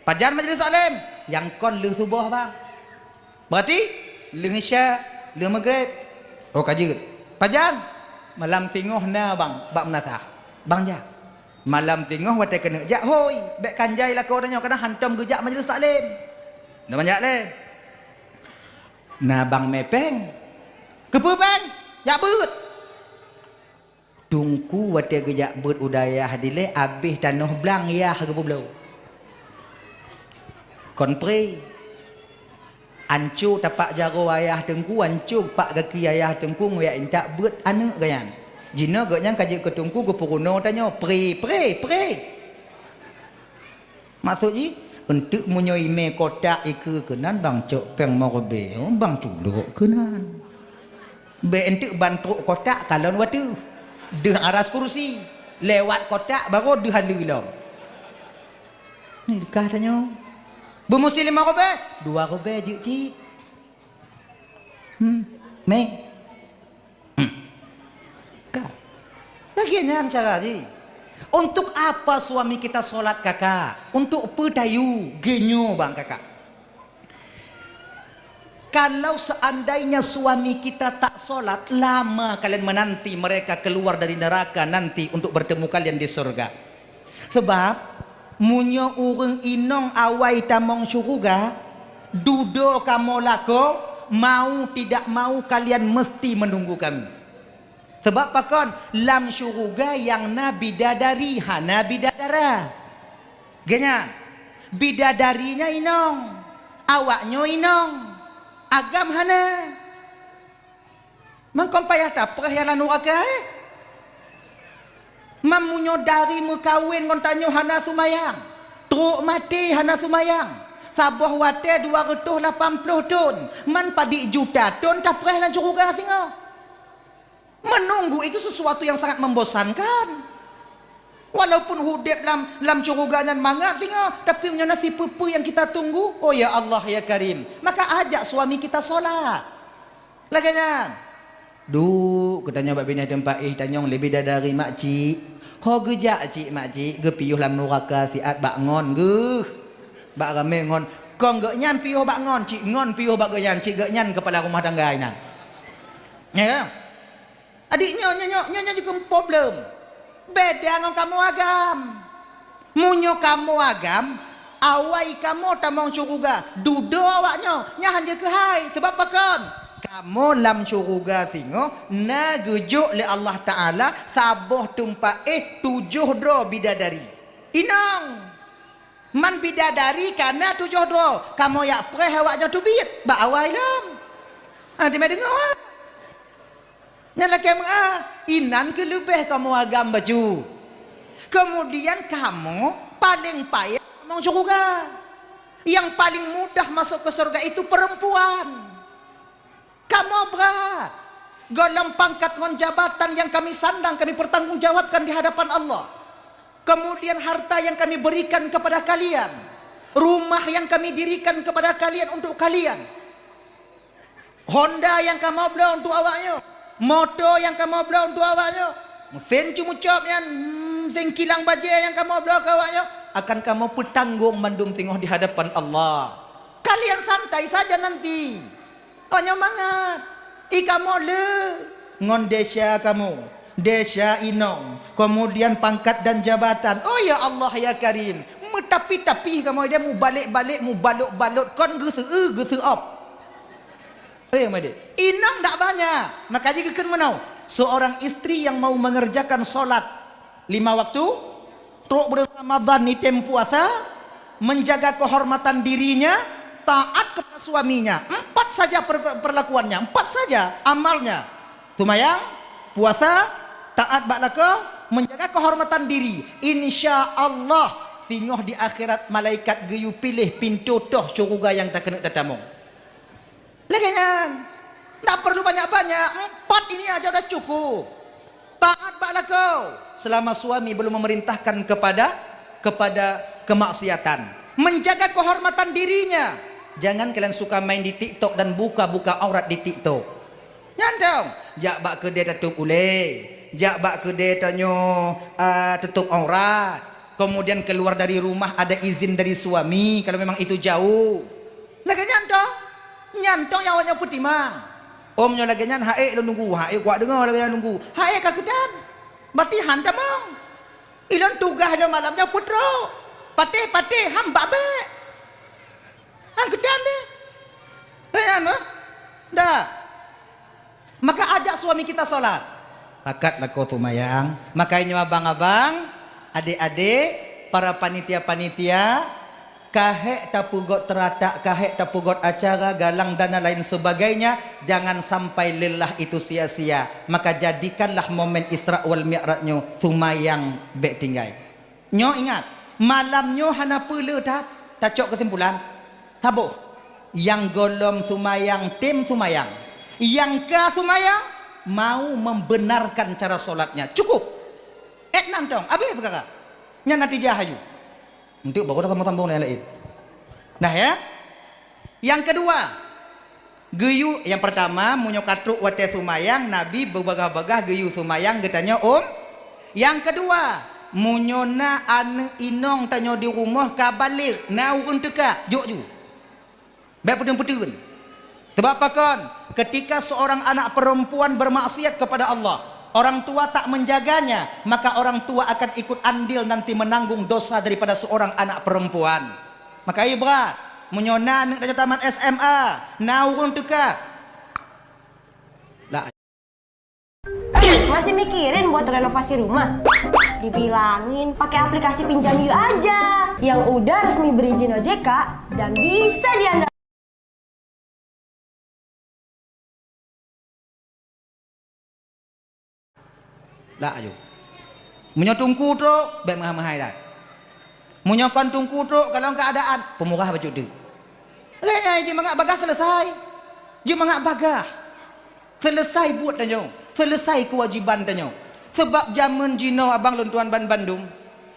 Pajan majlis taklim? Nyang kon lheueh suboh, Bang. Berarti, lheueh isya, lheueh meugreb. Oh, ka jeuet. Pajan? Malam singoh na, Bang, bak meunasah. Bang jak. Malam singoh watée keuneuk jak, hôi, bék kan jai lakoe tanyoe, kadang hantom geujak majlis taklim. Na, Bang, jak lé. Na, Bang, mé péng. Keupeue péng? Jak beuet. Teungku watée geujak beuet u dayah dilée, abéh tanoh blang yah geupeubloe. Kon pré. Anco tapak jaroe ayah teungku, anco pak gaki ayah teungku, ngon jak intat beuet aneuk geuh nyan. Jinoe geuh nyan ka jeuet keu teungku geupeurunoe tanyoe, pré, pré, pré. Maksud jih, eunteuk meunyoe imé kotak ikeue keunan, Bang, cok péng meuribée, oh, Bang, culok keunan. Bék eunteuk ban trok kotak kalon wateuh. Deuh aras kursi. Lewat kotak baru deuh aleue lom. Nyoe kah tanyoe. Beumusti limong ribée? Dua ribée jeuet cit. Hmm. Mé. Hmm. Ka. Lagée nyan cara jih. Untuk apa suami kita sholat, Kakak? Untuk peue tayue? Geunyoe, Bang, Kakak. Kalau seandainya suami kita tak sholat, lama kalian menanti mereka keluar dari neraka nanti untuk bertemu kalian di surga. Sebab, meunyoe ureuëng inong awai tamong syeuruga, dudoe kamoe lakoe, mau tidak mau kalian mesti menunggu kami. Sebab pakon? Lam syeuruga nyang na bidadari, hana bidadara. Geuhnyan, bidadari nyan inong, awak nyoe inong, agam hana. Mangkon payah tapreh nyang lam nuraka, eh? Meunyoe dari meukawen ngon tanyoe hana seumayang, trok maté hana seumayang, saboh watée dua reutôh lapan ploh thon, man padub juta thon tapreh lam syeuruga singoh. Menunggu itu sesuatu yang sangat membosankan. Walaupun udeb lam, lam syeuruga nyan mangat singoh, tapi meunyoe na sipeue-peue nyang kita tunggu, oh ya Allah ya Karim, maka ajak suami kita solat. Lagèe nyan. Duek, geutanyoe bak binéh teumpat éh tanyong lé bidadari, "Makcik, ho geujak cik, makcik, geupiôh lam nuraka siat bak ngon geuh." Bak ramé ngon, "Kon geuh nyan piôh bak ngon, cik ngon piôh bak geuh nyan, cik geuh nyan keupala rumah tangga inan." Ya. Adik nyoe, nyoe, nyoe, nyoe, nyoe jikheun problem. Beda ngon kamoe agam. Meunyoe kamoe agam, awai kamoe tamong syeuruga, dudoe awaknyoe, nyan hana keuhai. Sabab pakon? Kamoe lam syeuruga singoh na geujok lé Allah Taala saboh teumpat éh tujoh droe bidadari. Inong, man bidadari ka na tujoh droe, kamoe jak preh awaknyoe teubiet bak awai lom. Ha, teuma deungoe. Nyan lakèe meu'ah, inan keuh leubeh kamoe agam bacut. Keumudian kamoe paleng payah tamong syeuruga. Nyang paleng mudah masuk ke surga itu perempuan. Kamoe brat. Gohlom pangkat ngon jabatan nyang kami sandang kami pertanggungjawabkan di hadapan Allah. Kemudian harta yang kami berikan kepada kalian, rumah yang kami dirikan kepada kalian untuk kalian. Honda nyang kamoe bloe untuk awaknyoe, moto nyang kamoe bloe untuk awaknyoe, meusén ceumucop nyan, hmm, meusén kilang bajèe nyang kamoe bloe keu awaknyoe, akan kamoe peutanggong mandum singoh di hadapan Allah. Kalian santai saja nanti. Oh, nyoe mangat. I kamoe le ngon desya kamoe, desya inong, kemudian pangkat dan jabatan. Oh, ya Allah, ya Karim, meutapi-tapi kamoe dia mubalek-balek, mubalot-balot, kon geuseu-, geuseuop. Eh, Made. Inong dak banyak. Maka jih geukheun meunoe, seorang istri yang mau mengerjakan salat lima waktu, trok buleuen Ramadan ni tem puasa, menjaga kehormatan dirinya, taat kepada suaminya. Empat saja per-, perlakuannya, empat saja amalnya. Seumayang, puasa, taat bak lakoe, menjaga kehormatan diri. Insya Allah, singoh di akhirat malaikat geuyue piléh pintoe toh syeuruga nyang takeuneuk tatamong. Lagèe nyan. Tak perlu banyak-banyak. Empat ini aja udah cukup. Taat bak lakoe selama suami belum memerintahkan kepada, kepada kemaksiatan. Menjaga kehormatan dirinya. Jangan kalian suka main di TikTok dan buka-buka aurat di TikTok. Nyan dong. Jak bak keudè tatôp ulèe. Jak bak keudè tanyoe, ah, tutôp aurat. Kemudian keluar dari rumah ada izin dari suami, kalau memang itu jauh. Lagèe nyan toh. Nyan toh nyang awaknyoe peutimang. Om nyoe lagèe nyan, haék lôn nunggu, haék kuat deungoe lagèe nyan nunggu. Haék ka keudan. Berarti han tamong. Ilôn tugaih lôn malam nyoe peutrok. Patéh-patéh, han bak bèk. Han keudan deh. Lagèe nyan mah. Dah. Maka ajak suami kita salat. Pakat lakoe seumayang. Maka nyoe abang-abang, adek-adek, para panitia-panitia, ka hék tapeugot teuratak, ka hék tapeugot acara, galang dan lain sebagainya, jangan sampai lelah itu sia-sia. Maka jadikanlah momen Isra wal Mi'raj nyoe seumayang bèk tinggai. Nyoe ingat, malam nyoe hana peue le that, tacok keusimpulan. Saboh, nyang gohlom seumayang tem seumayang. Nyang ka seumayang mau membenarkan cara solatnya. Cukup. Et nan tong, abéh peukara. Nyan natijah aju. Untuk baru dah sambung-sambung nyang laén. Nah ya. Nyang keudua, geuyue, nyang peurtama, meunyoe ka trok watèe seumayang, Nabi beubagaih-bagaih geuyue seumayang geutanyoe, um. Nyang keudua, meunyoe na aneuk inong tanyoe di rumoh ka balek, na ureueng teuka, jok ju. Bèk peuteun-peuteun. Sebab pakon? Ketika seorang anak perempuan bermaksiat kepada Allah, orang tua tak menjaganya, maka orang tua akan ikut andil nanti menanggung dosa daripada seorang anak perempuan. Maka, eh, brat, meunyoe na aneuk tanyoe tamat S M A, na ureueng teuka. Lah. Masih mikirin buat renovasi rumah? Dibilangin pakai aplikasi Pinjam Yuk aja yang udah resmi berizin O J K dan bisa diandalkan. Dak aju. Meunyoe teungku trok, bèk meuhai-meuhai dak. Meunyoe kon teungku trok, kalon keuadaan, peumurah bacut teuk. Lagèe nyan jeuet mangat bagaih seuleusai. Jeuet mangat bagaih. Seuleusai buet tanyoe. Seuleusai keuwajéban tanyoe. Sabab jameun jinoe abang lôn tuan banbandum,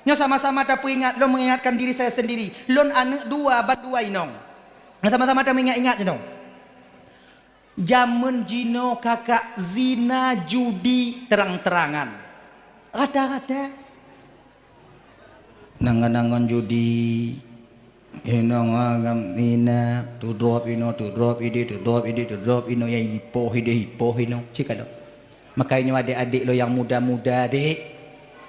Nyoe sama-sama tapeuingat, lôn mengingatkan diri saya sendiri. Lôn aneuk dua, ban dua inong. Nyoe sama-sama tameuingat-ingat nyoe. Jameun jinoe kakak zina judi terang-terangan. Rata-rata. Nangan-nangan judi. Inong agam ina, tudrop ino, tudrop idi, tudrop idi, tudrop ino, ya ipoh idi, ipoh ino. Cik kalau. Makanya nyoe adik-adik lo yang muda-muda, dek.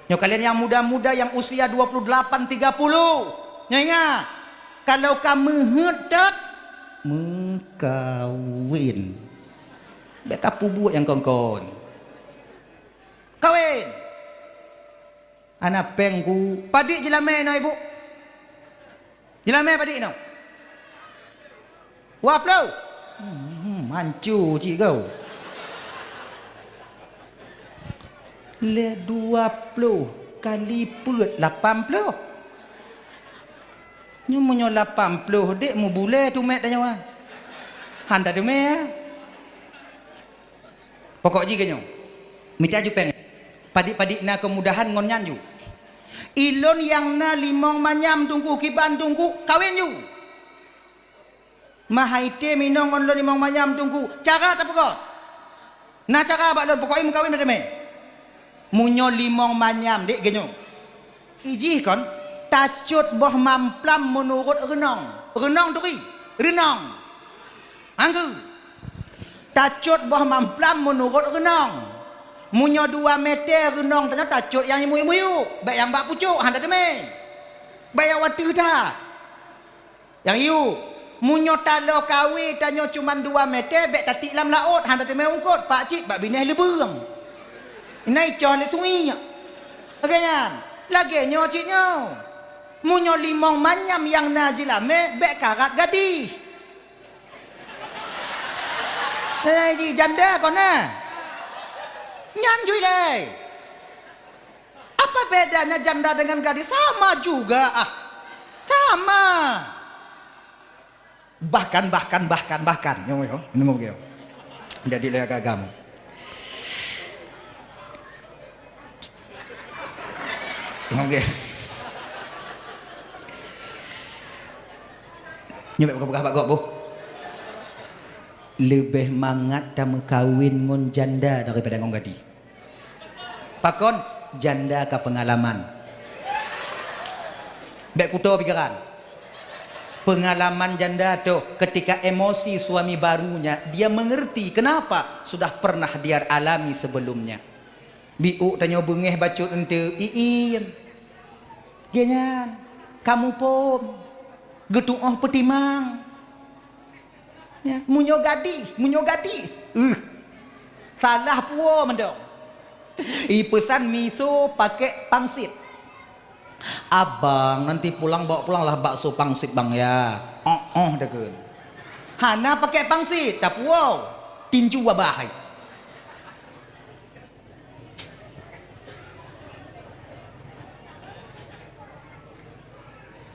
Nyoe kalian yang muda-muda yang usia dua puluh delapan, tiga puluh. Nyoe ingat, kalau ka meuheuet that, meukawin. Bèk ka pubuet nyang kon-kon. Kawin. Ana pèng ku, padit jilamé inoe, Ibu? Jilamé padit inoe? Dua ploh. Hmm, manco cit kau. Lé dua ploh kali peuet lapan ploh. Nyoe meunyoe lapan ploh dek mubulé tumét tanyoe. Han tateumé, ya. Pokok jih keu nyoe, mita ju pèng. Padit-padit na keumudahan ngon nyan ju. Ilôn nyang na limong manyam teungku, kiban teungku, kawin ju. Mahai tém inong ngon lôn limong manyam teungku, cara tapeugot. Na cara bak lôn, pokok jih meukawin na teumé. Meunyoe limong manyam, dek, keu nyoe. Ijih kon, tacot boh mamplam meunurot reunong. Reunong turi, reunong. Anggeue. Tacot boh mamplam meunurot reunong. Meunyoe dua meter reunong tanyoe tacot nyang imuyuek-muyuek, bèk nyang bak pucok, han tateumé. Bèk nyang watèe that. Nyang yue, meunyoe taloe kawé tanyoe cuman dua meter, bèk tatiek lam laôt, han tateumé eungkôt, pakcit bak binéh leubeueng. Inan icoh lé sungiek. Lagèe nyan, lagèe nyoe cit nyoe. Meunyoe limong manyam nyang na jilamé, bèk karat gadih. Eh, ji janda kon na. Nyan ju ilèe. Apa bedanya janda dengan gadis? Sama juga, ah. Sama. Bahkan, bahkan, bahkan, bahkan. Nyoe, nyoe. Nyoe, nyoe. Jadi lé agam. Nyoe, nyoe. Nyoe bèk peugah-peugah bak gob, boh. Leubeh mangat tameukawen ngon janda daripada ngon gadih. Pakon? Janda ka peungalaman. Bèk kuto pikiran. Peungalaman janda toh, ketika emosi suami barunya, dia mengerti kenapa sudah pernah dia alami sebelumnya. Biôk tanyoe beungéh bacut eunteuk, iin. Geuh nyan, ka muphom, geutu'oh peutimang. Ya, meunyoe gadih, meunyoe gadih, uh, salah puwoe mantong. Ipeusan miso pakai pangsit. "Abang, nanti pulang bawa pulanglah bakso pangsit, Bang, ya." "Oh, oh," takheun. Hana pakai pangsit, tapuwoe. Tinju abah hai.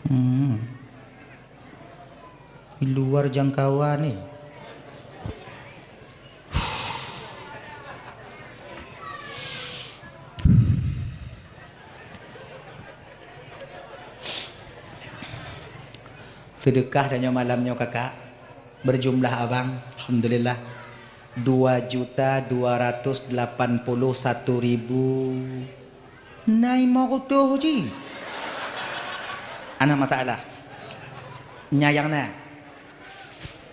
Hmm. Di luar jangkauan ni. Seudeukah tanyoe malam nyoe, Kakak. Berjumlah abang, alhamdulillah, dua juta dua ratus delapan puluh satu ribu. Na limong reutôh ji. Hana masalah. Nyan nyang na.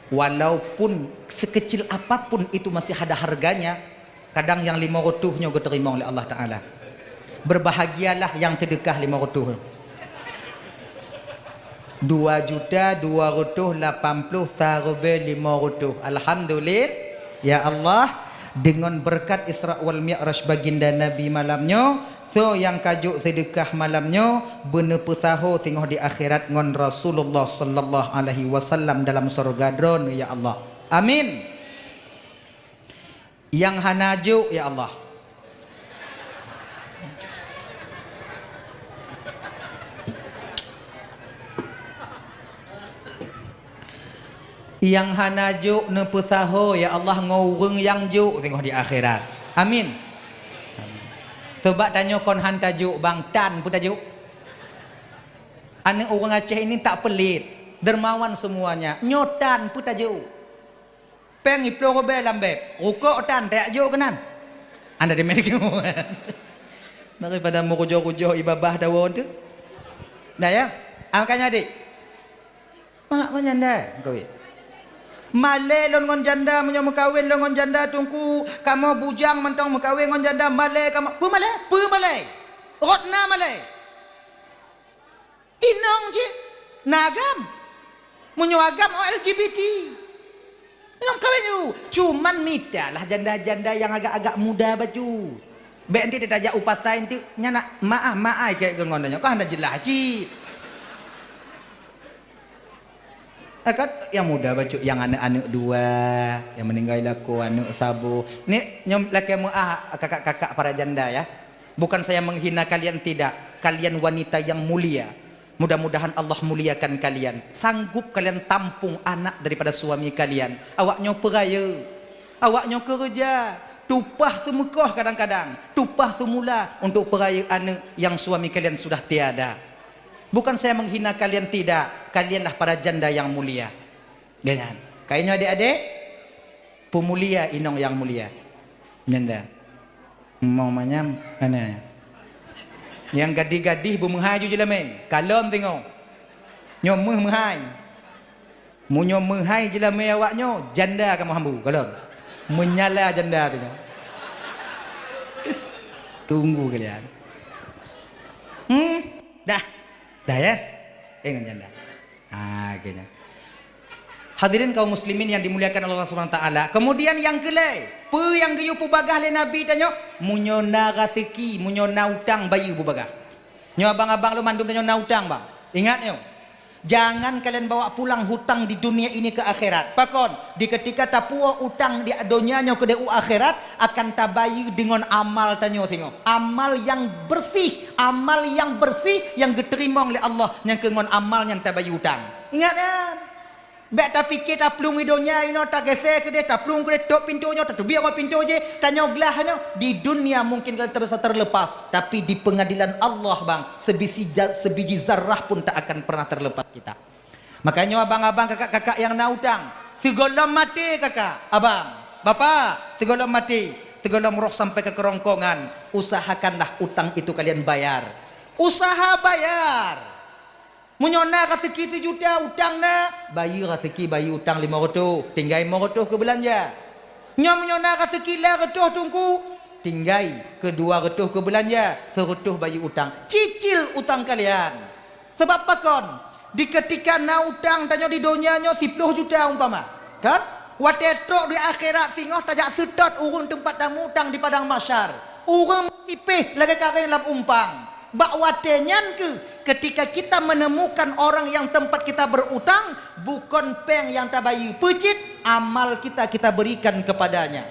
Walaupun sekecil apapun itu masih ada harganya, kadang nyang limong reutôh nyoe geuteurimong lé Allah Taala. Berbahagialah nyang seudeukah limong reutôh. Dua juta dua ratus lapan puluh sareubee limong reutôh. Alhamdulillah. Ya Allah, deungon beureukat Isra wal Mi'raj baginda Nabi malam nyoe, soe nyang ka jok seudeukah malam nyoe, beuneupeusaho singoh di akhirat ngon Rasulullah sallallahu alaihi wasallam dalam syeuruga Droeneuh, ya Allah. Amin. Nyang hana jok, ya Allah. Nyang hana jok neupeusaho, ya Allah, ngon ureuëng nyang jok singoh di akhirat. Amin. Amin. Sabab tanyoe kon han tajok, bang, tan peue tajok? Aneuk ureuëng Aceh ini tak pelit, dermawan semuanya. Nyoe tan peue tajok. Péng iploh rubée lam beb, rukok tan tajak jok keunan. Anda demen keu daripada meukujoh-kujoh ibabah dawa tu. Nah ya, ah, makanya adik, mak manyanda kawin. Malée lôn ngon janda, meunyoe meukawen lôn ngon janda, Teungku, kamoe bujang mantong meukawen ngon janda, malée kamoe, peue malée? Peue malée? Rot na malée. Inong cit na agam. Meunyoe agam, oh, L G B T. Inong kawin dulu. Cuman mitalah janda-janda nyang agak-agak muda bacut. Bék nanti tajak u pasai nanti, nyan nak maah maai keu ngon nyoe. Kan hana jeulaih cit. Eh, kan nyang muda bacut, nyang aneuk-aneuk dua, nyang meuninggai lakoe aneuk saboh. Ni nyoe lakée meuah kakak-kakak para janda ya. Bukan saya menghina kalian, tidak. Kalian wanita yang mulia. Mudah-mudahan Allah muliakan kalian. Sanggup kalian tampung anak daripada suami kalian. Awak nyoe peurayeuk. Awak nyoe keureuja. Tupah seumeukoh kadang-kadang. Tupah seumula untuk peurayeuk aneuk yang suami kalian sudah tiada. Bukan saya menghina kalian, tidak. Kalianlah para janda yang mulia. Dengan. Kainyoe adik-adik, peumulia inong yang mulia. Nyanda. Mau manyam, mana? Nyang gadih-gadih beumeuhai ju jeulamé. Kalon singoh. Nyoe meuh meuhai. Meunyoe meuhai jeulamé awak nyoe, janda kamoe hambu, kalon. Menyala janda tu nyoe. Tunggu kalian. Hmm, dah. Dah ya? Eh, ngon janda. Ha, geuhnyan. Hadirin kaum muslimin yang dimuliakan Allah Subhanahu wa taala. Kemudian nyang keulhèe, peue nyang geuyue peubagah lé Nabi tanyoe? Meunyoe na raseuki, meunyoe na utang, bayeue beubagah. Nyoe abang-abang lôn mandum tanyoe na utang, bang. Ingat nyoe. Jangan kalian bawa pulang hutang di dunia ini ke akhirat. Pakon? Di ketika tapuwoe utang di donya nyoe keudeh u akhirat, akan tabayeue deungon amal tanyoe singoh. Amal nyang bersih, amal nyang bersih nyang geuteurimong lé Allah nyang keu ngon amal nyan tabayeue utang. Ingat nyan. Bék tapike taplueng i donya inoe, tageuseue keudeh, taplueng keudeh, tôp pintoe nyoe, tateubiet ngon pintoe jéh, tanyoe glah nyoe. Di dunia mungkin kalian terasa terlepas, tapi di pengadilan Allah, bang, sebisi ja-, sebiji zarah pun tak akan pernah terlepas kita. Makanya abang-abang, kakak-kakak nyang na utang, sigohlom maté kakak, abang, bapak, sigohlom maté, sigohlom roh sampai ke kerongkongan, usahakanlah utang itu kalian bayar. Usaha bayar. Meunyoe na raseuki sijuta, utang na, bayeue raseuki, bayeue utang limong reutôh, tinggai limong reutôh keu beulanja. Nyoe meunyoe na raseuki lhèe reutôh, Teungku, tinggai keu dua reutôh keu beulanja, seureutôh bayeue utang. Cicil utang kalian. Sabab pakon? Di keutika na utang tanyoe di donya nyoe siploh juta umpama, kan? Watèe trok di akhirat singoh tajak seutôt ureueng teumpat tamu utang di padang mahsyar. Ureueng meusipéh lagèe kareng lam umpang. Bak watèe nyan keuh, keutika kita menemukan orang yang tempat kita berutang, bukon péng nyang tabayeue, peue cit amal kita, kita berikan kepadanya.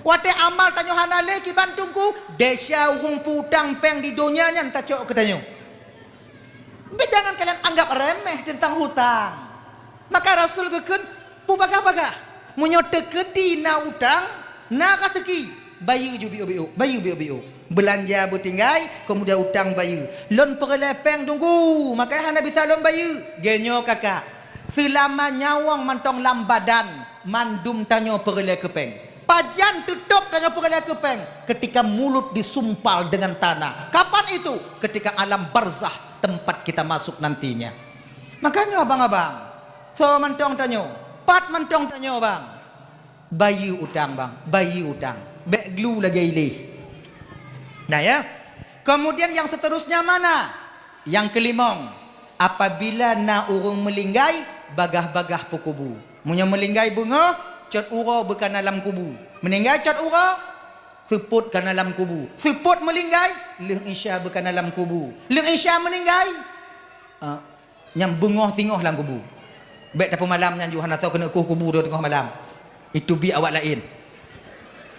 Watèe amal tanyoe hana lé kiban Teungku, desya ureueng peu-utang péng di donya nyan tacok keu tanyoe. Bèk jangan kalian anggap remeh teuntang hutang. Maka Rasul geukheun, peubagah-bagah. Meunyoe teukeudi na utang, na raseuki, bayeue ju biôk-biôk, bayeue biôk-biôk. Beulanja beutinggai, keumudian utang bayeue. Lôn peureulèe péng Teungku, makanya hana bisa lôn bayeue. Geuhnyoe kakak, seulama nyawöng mantong lam badan, mandum tanyoe peureulèe keu péng. Pajan teutôp tanyoe peureulèe keu péng? Keutika mulut disumpal dengan tanah. Kapan itu? Keutika alam barzakh, tempat kita masuk nantinya. Makanya abang-abang, soe mantong tanyoe, pat mantong tanyoe, bang. Bayeue utang, bang, bayeue utang. Bèk glu lagèe ilèe. Nah ya. Kemudian yang seterusnya mana? Nyang keulimong, apabila na ureueng meulinggai, bagah-bagah peukubu. Meunyoe meulinggai beungoh, cot uroe beukana lam kubu. Meuninggai cot uroe, seupôt kana lam kubu. Seupôt meulinggai, lheueh Isya beukana lam kubu. Lheueh Isya meuninggai, ah, nyang beungoh singoh lam kubu. Bèk tapeumalam nyan ju hana soe keuneuk kueh kubu teungoh malam. Itu bi awak laén.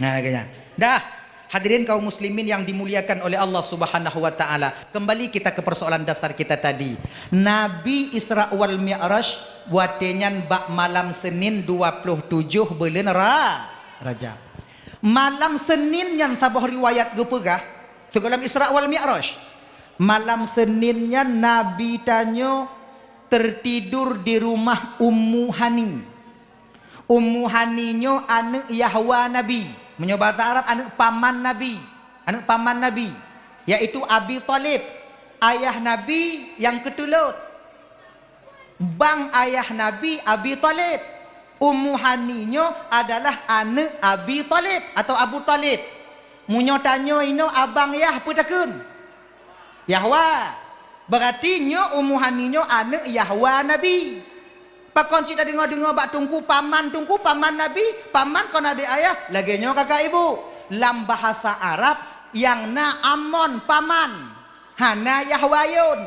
Nah, lagèe nyan. Dah, hadirin kaum muslimin yang dimuliakan oleh Allah Subhanahu wa taala. Kembali kita ke persoalan dasar kita tadi. Nabi Isra wal Mi'raj watèe nyan bak malam Senin dua puluh tujoh buleuen Ra-, Rajab. Malam Senin nyan saboh riwayat geupeugah, sigohlom Isra wal Mi'raj. Malam Senin nyan Nabi tanyoe tertidur di rumah Ummu Hani. Ummu Hani nyoe aneuëk Yahwa Nabi. Meunyoe bahasa Arab, aneuëk paman Nabi. Aneuëk paman Nabi, yaitu Abi Thalib, ayah Nabi nyang keutulot. Bang ayah Nabi Abi Thalib. Ummu Hani nyoe adalah aneuëk Abi Thalib atau Abu Thalib. Meunyoe tanyoe inoe abang yah peue takheun? Yahwa. Berarti nyoe Ummu Hani nyoe aneuëk Yahwa Nabi. Pakon cit tadeungoe-deungoe bak teungku paman, teungku paman Nabi, paman kon adék ayah, lagée nyoe kakak ibu. Lam bahasa Arab nyang na amon paman, hana Yahwa yon.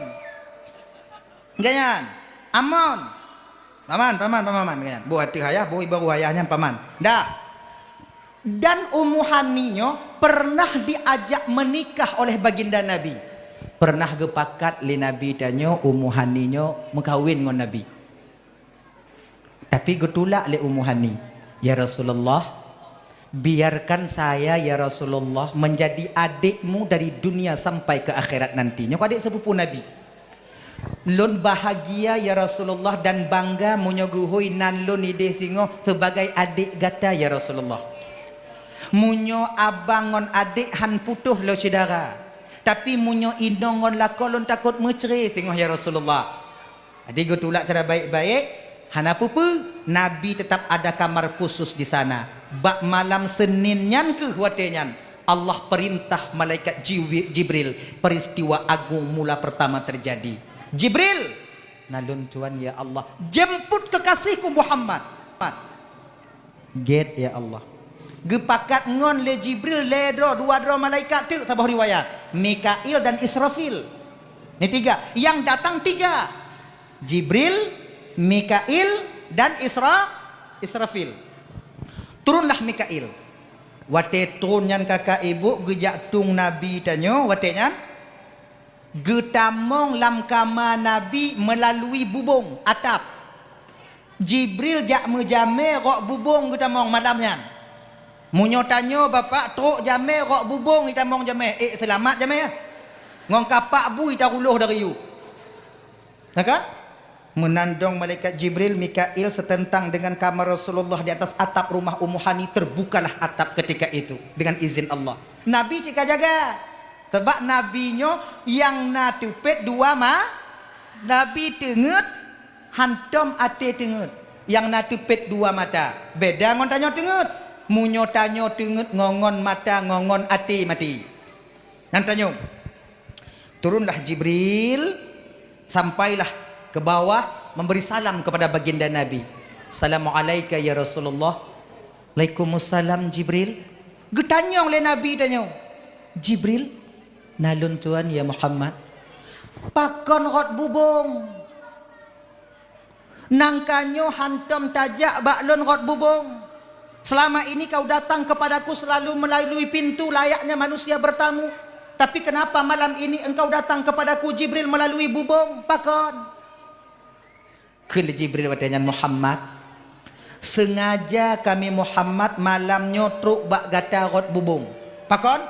Ganyan. Amon. Paman, paman, paman, paman. Ganyan. Boh ateueh ayah, boh ibaru ayah nyan paman. Dah. Dan Ummu Hani nyoe pernah diajak menikah oleh baginda Nabi. Pernah geupakat lé Nabi tanyoe Ummu Hani nyoe meukawen ngon Nabi. Tapi geutulak lé Ummu Hani, "Ya Rasulullah, biarkan saya, ya Rasulullah, menjadi adikmu dari dunia sampai ke akhirat nanti." Nyoe adék sepupu Nabi. "Lôn bahagia, ya Rasulullah, dan bangga meunyoe geuhôi nan lôn idéh singoh sebagai adék gata, ya Rasulullah. Meunyoe abang ngon adék han putôh lé syedara, tapi meunyoe inong ngon lakoe lôn takot meucre singoh, ya Rasulullah." Jadi geutulak cara baik-baik, hana peue-peue, Nabi tetap ada kamar khusus di sana. Bak malam Senin nyan keuh watée nyan, Allah perintah malaikat Jiwi-, Jibril, peristiwa agung mula pertama terjadi. "Jibril, na lôn tuan ya Allah, jemput kekasihku Muhammad." Gét ya Allah. Geupakat ngon lé Jibril lhée droe, dua droe malaikat teuk saboh riwayat, Mikail dan Israfil. Ni tiga, yang datang tiga. Jibril, Mikail, dan Isra-, Israfil. Turunlah Mikail. Watée turun nyan kakak ibu geujak tueng Nabi tanyoe, watée nyan geutamong lam kama Nabi meulalu bubông atap. Jibril jak meujamé rok bubông geutamong malam nyan. Meunyoe tanyoe bapak trok jamé rok bubông geutamong jamé, ék seulamat jamé? Ngon kapak bui taruloh dari yue. Na kan? Meunan dong malaikat Jibril, Mikail seuteuntang deungon kama Rasulullah di atas atap rumah Ummu Hani, terbukalah atap ketika itu dengan izin Allah. Nabi cit ka jaga. Sabab Nabi nyoe nyang na teupet dua ma-, Nabi teungeut hantom até teungeut, nyang na teupet dua mata. Beda ngon tanyoe teungeut. Meunyoe tanyoe teungeut ngon, ngon mata, ngon, ngon até maté. Nyan tanyoe. Turunlah Jibril, sampailah ke bawah, memberi salam kepada baginda Nabi. "Assalamualaika ya Rasulullah." "Alaikumussalam Jibril." Geutanyong lé Nabi tanyoe, "Jibril, na lôn tuan ya Muhammad, pakon rot bubông?" "Nangka nyoe hantom tajak bak lôn rot bubông. Selama ini kau datang kepadaku selalu melalui pintu layaknya manusia bertamu. Tapi kenapa malam ini engkau datang kepadaku Jibril melalui bubông? Pakon?" Kheun lé Jibril watée nyan, "Muhammad, sengaja kami Muhammad malam nyoe trok bak gata rot bubông. Pakon?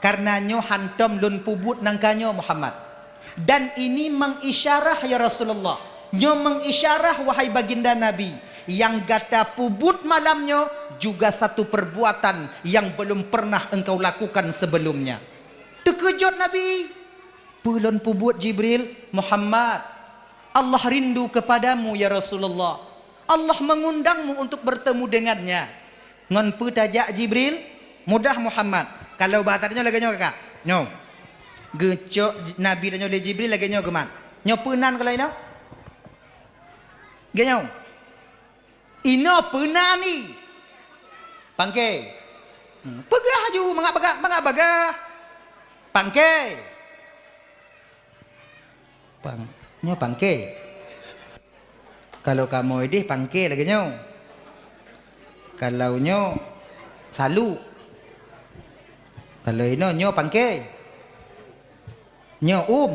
Kareuna nyoe hantom lôn peubuet nangka nyoe Muhammad. Dan ini mengisyarah ya Rasulullah, nyoe mengisyarah wahai baginda Nabi, nyang gata peubuet malam nyoe juga satu perbuatan yang belum pernah engkau lakukan sebelumnya." Teukeujot Nabi, "Peue lôn peubuet Jibril?" "Muhammad, Allah rindu kepadamu ya Rasulullah. Allah mengundangmu untuk bertemu dengannya." "Ngon peue tajak Jibril?" "Mudah Muhammad. Kalau bahasa tanyoe lagée nyoe kakak. Nyoe. Geucok Nabi tanyoe lé Jibril lagée nyoe geumat. Nyoe peunan kalau inoe?" Lagée nyoe. "Inoe peunan ni." "Pangke." Hmm, peugah aju, mangat bagah, mangat bagah. "Pangke." Pang-, nyoe pangke. Kalau kamoe ideh pangke lagée nyoe. Kalau nyoe salu. Kalau inoe nyoe pangke. Nyoe um.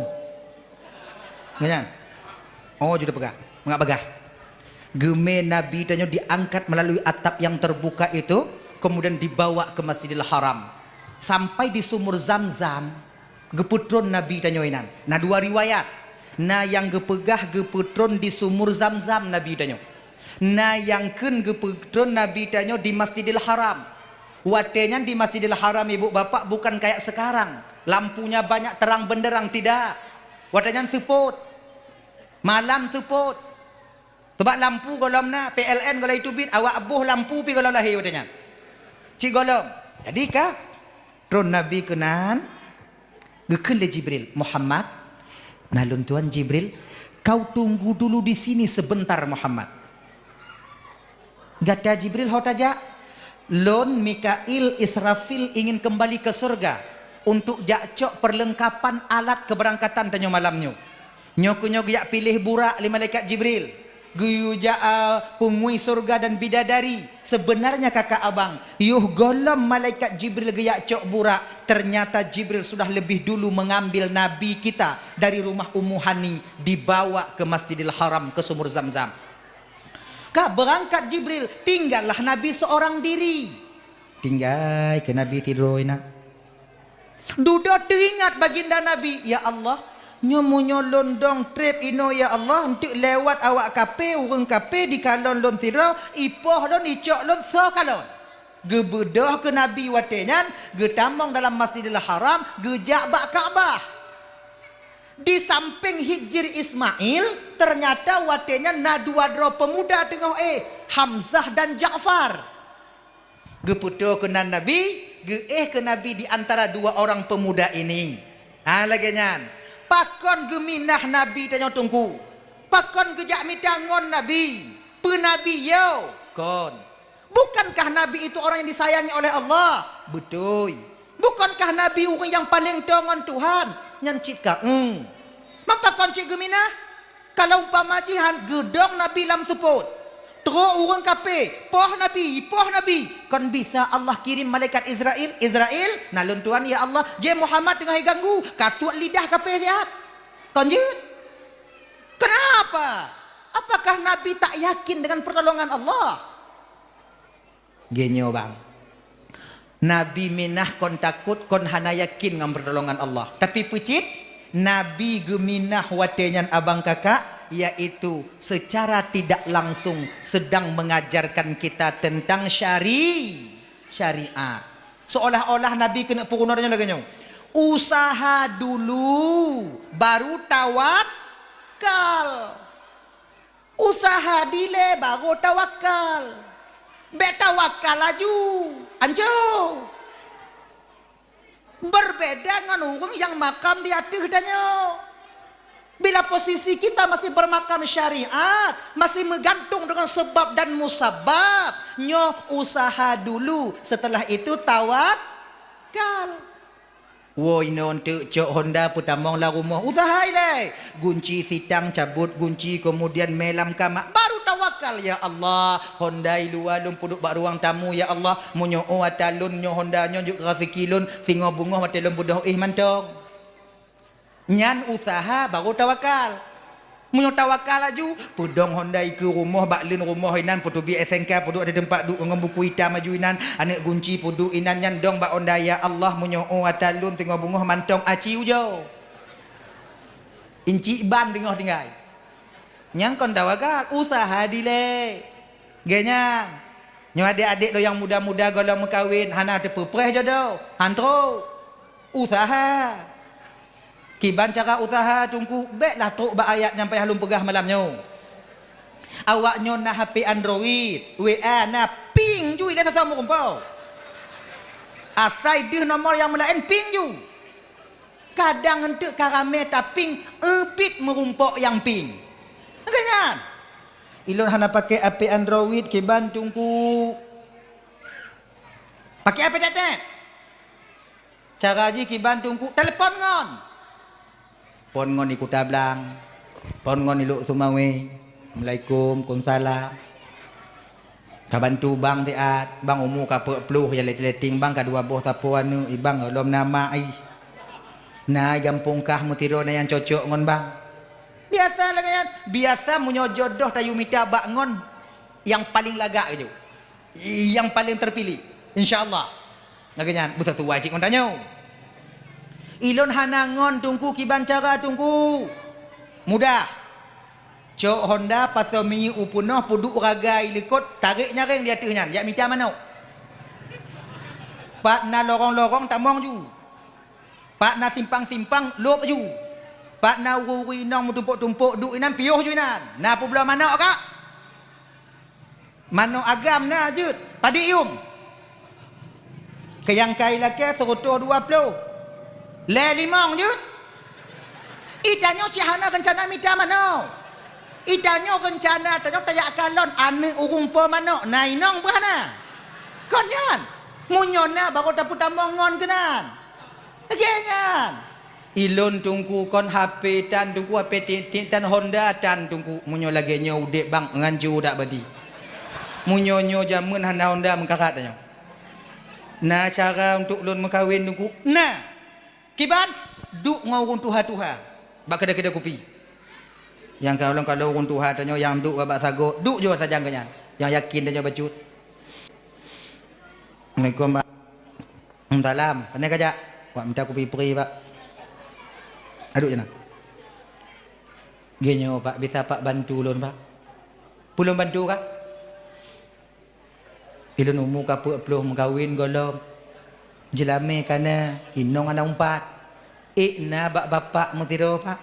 Nyan. Oh, ju peugah. Mangat bagah. Geumé Nabi tanyoe diangkat melalui atap yang terbuka itu, kemudian dibawa ke Masjidil Haram. Sampai di sumur Zamzam. Geupeutron Nabi tanyoe inan. Na dua riwayat. Na nyang geupeugah geupeutron di sumur Zamzam Nabi tanyoe. Na nyang kheun geupeutron Nabi tanyoe di Masjidil Haram. Watée nyan di Masjidil Haram, ibu bapak, bukan kayak sekarang, lampunya banyak terang benderang, tidak. Watée nyan seupôt. Malam seupôt. Teubak lampu gohlom na, P L N gohlom teubiet, awak boh lampu pih gohlom lahé watée nyan. Cit gohlom. Jadi ka tron Nabi keunan, geukheun lé Jibril, "Muhammad." "Na lôn tuan Jibril." "Kau tunggu dulu di sini sebentar, Muhammad." "Gata Jibril ho tajak?" "Lôn, Mikail, Israfil ingin kembali ke surga untuk jak cok perlengkapan alat keberangkatan tanyoe malam nyoe." Nyoe keuh nyoe geujak piléh burak lé malaikat Jibril. Geuyue jak, a, peungui surga dan bidadari. Sebenarnya kakak abang, yoh gohlom malaikat Jibril geujak cok burak, ternyata Jibril sudah lebih dulu mengambil Nabi kita dari rumah Ummu Hani, dibawa ke Masjidil Haram, ke Sumur Zamzam. Ka beurangkat Jibril, tinggallah Nabi seorang diri. Tinggai keu Nabi sidroe inan. Dudoe teuingat baginda Nabi, "Ya Allah, nyoe meunyoe lôn dong treb inoe ya Allah, eunteuk lewat awak kaphé, ureuëng kaphé jikalon lôn sidroe, ipoh lôn, icok lôn, soe kalon?" Geubeudôh keu Nabi watée nyan, geutamong dalam Masjidil Haram, geujak bak Ka'bah. Di sampéng Hijri Ismail, ternyata watée nyan na dua droe peumuda teungoh éh, Hamzah dan Ja'far. Geupeutoe keunan Nabi, geuéh keu Nabi di antara dua orang pemuda ini. Ha, lagée nyan. Pakon geuminah Nabi tanyoe Teungku? Pakon geujak mita ngon Nabi? Peu Nabi yo? Kon. Bukankah Nabi itu orang yang disayangi oleh Allah? Beutôi. Bukankah Nabi ureuëng nyang paleng toe ngon Tuhan? Nyan cit ka, eng. Man pakon cit geuminah? Kalau umpama jih han geudong Nabi lam seupôt, trok ureuëng kaphé, poh Nabi, poh Nabi, kon bisa Allah kirim malaikat Israel, "Israel, na lôn tuan ya Allah, jeh Muhammad teungoh jiganggu, kasuet lidah kaphé siat." Kon jeuet? Kenapa? Apakah Nabi tak yakin dengan pertolongan Allah? Geunyoe bang, Nabi minah kon takot, kon hana yakin ngon pertolongan Allah. Tapi peucit, Nabi geuminah watée nyan abang kakak, yaitu secara tidak langsung sedang mengajarkan kita tentang syari-, syariat. Seolah-olah Nabi keuneuk peurunoe nyoe lagée nyoe, "Usaha dulu, baru tawakal." Usaha dilée baru tawakal. Bék tawakal laju, anco. Berbeda ngon ureuëng nyang makam di ateueh tanyoe. Bila posisi kita masih bermakam syariat, masih meugantung dengan sebab dan musabab, nyoe usaha dulu, setelah itu tawakal. Woe inoe eunteuk cok honda peutamong lam rumoh, usaha ilée. Gunci sitang cabot gunci, kemudian mé lam kama, baru tawakal, "Ya Allah, honda i luwa lôn peuduek bak ruang tamu, ya Allah, meunyoe ata lôn nyoe honda nyoe jeuet keu raseuki lôn, singoh beungoh watée lôn beudôh éh mantong." Nyan usaha baru tawakal. Meunyoe tawakal laju, peudong honda i keu rumoh bak leuen rumoh inan, peuteubiet S N K, peuduek di teumpat duek ngon buku itam laju inan, aneuëk gunci peuduek inan nyan dong bak honda, "Ya Allah, meunyoe ata lôn teungoh beungoh mantong aci ujoe. Incik ban teungoh tinggai." Nyan kon tawakal, usaha dilée. Geuh nyan. Nyoe adék-adék lôn nyang muda-muda gohlom meukawen, hana teupeupreh jodoh, han trok. Usaha. Kiban cara usaha Teungku, béklah trok bak ayat nyang payah lôn peugah malam nyoe. Awak nyoe na H P Android, W A na, ping ju ilée sasoe meurumpok. Asai deuh nomor nyang meulaén ping ju. Kadang eunteuk ka ramé taping, eubit meurumpok nyang ping. Lagée nyan. Ilôn hana pakai H P Android kiban Teungku. Pakai H P tetet. Cara jih kiban Teungku telepon ngon. Phon ngon di Kuta Blang. Phon ngon di Lhokseumawe. Assalamualaikum, kumsalam. Ka bantu bang siat, bang umu ka peuet ploh, ya letting-letting bang ka dua boh sapo aneuëk, i bang gohlom na mak ih. Na i gampông kah meusidroe na nyang cocok ngon bang. Biasa lagée nyan, biasa meunyoe jodoh tayue mita bak ngon nyang paleng lagak keujeuet. Nyang paleng terpilih, insya Allah. Lagée nyan, beusasuai cit ngon tanyoe. Ilôn hana ngon Teungku, kiban cara Teungku? Mudah. Cok honda, pasoe minyeuk u peunoh, peuduek raga i likot, tarek nyaréng di ateueh nyan, jak mita manok. Pat na lorong-lorong, tamong ju. Pat na simpang-simpang, lôb ju. Pat na ureueng-ureueng inong meutumpôk-tumpôk, duek inan, piôh ju inan. Na peubloe manok, Kak? Manok agam na jeuet, padit yum. Keu nyang ka ilakée seureutôh dua ploh. Lhée limong jeuet. I tanyoe cit hana reuncana mita manok. I tanyoe reuncana tanyoe tajak kalon aneuëk ureuëng po manok, na inong beuh hana. Kon nyan. Meunyoe na, barô tapeutamong ngon keunan. Lagée nyan. Ilôn Teungku kon H P tan Teungku, H P tiek-tiek tan, Honda tan Teungku. Meunyoe lagée nyoe udeb bang ngan ju dak badi. Meunyoe nyoe jameun hana Honda meukarat tanyoe. Na cara untuk lôn meukawen Teungku? Na. Kiban? Duek ngon ureuëng tuha-tuha bak keudè-keudè kupi. Nyang kalon-kalon ureuëng tuha tanyoe nyang duek bak sagoe, duek ju sajan keu nyan. Nyang yakin tanyoe bacut. Assalamualaikum, Pak. Salam. Pane kajak? Wak mita kupi pri, Pak. Aduh, jana. Geuh nyoe, Pak, bisa Pak bantu lôn, Pak? Peue lôn bantu, Kak? Ilôn umu ka peuet ploh meukawen gohlom. Jeulamé ka na, inong hana umpat. Ék na bak bapak meusidroe, Pak.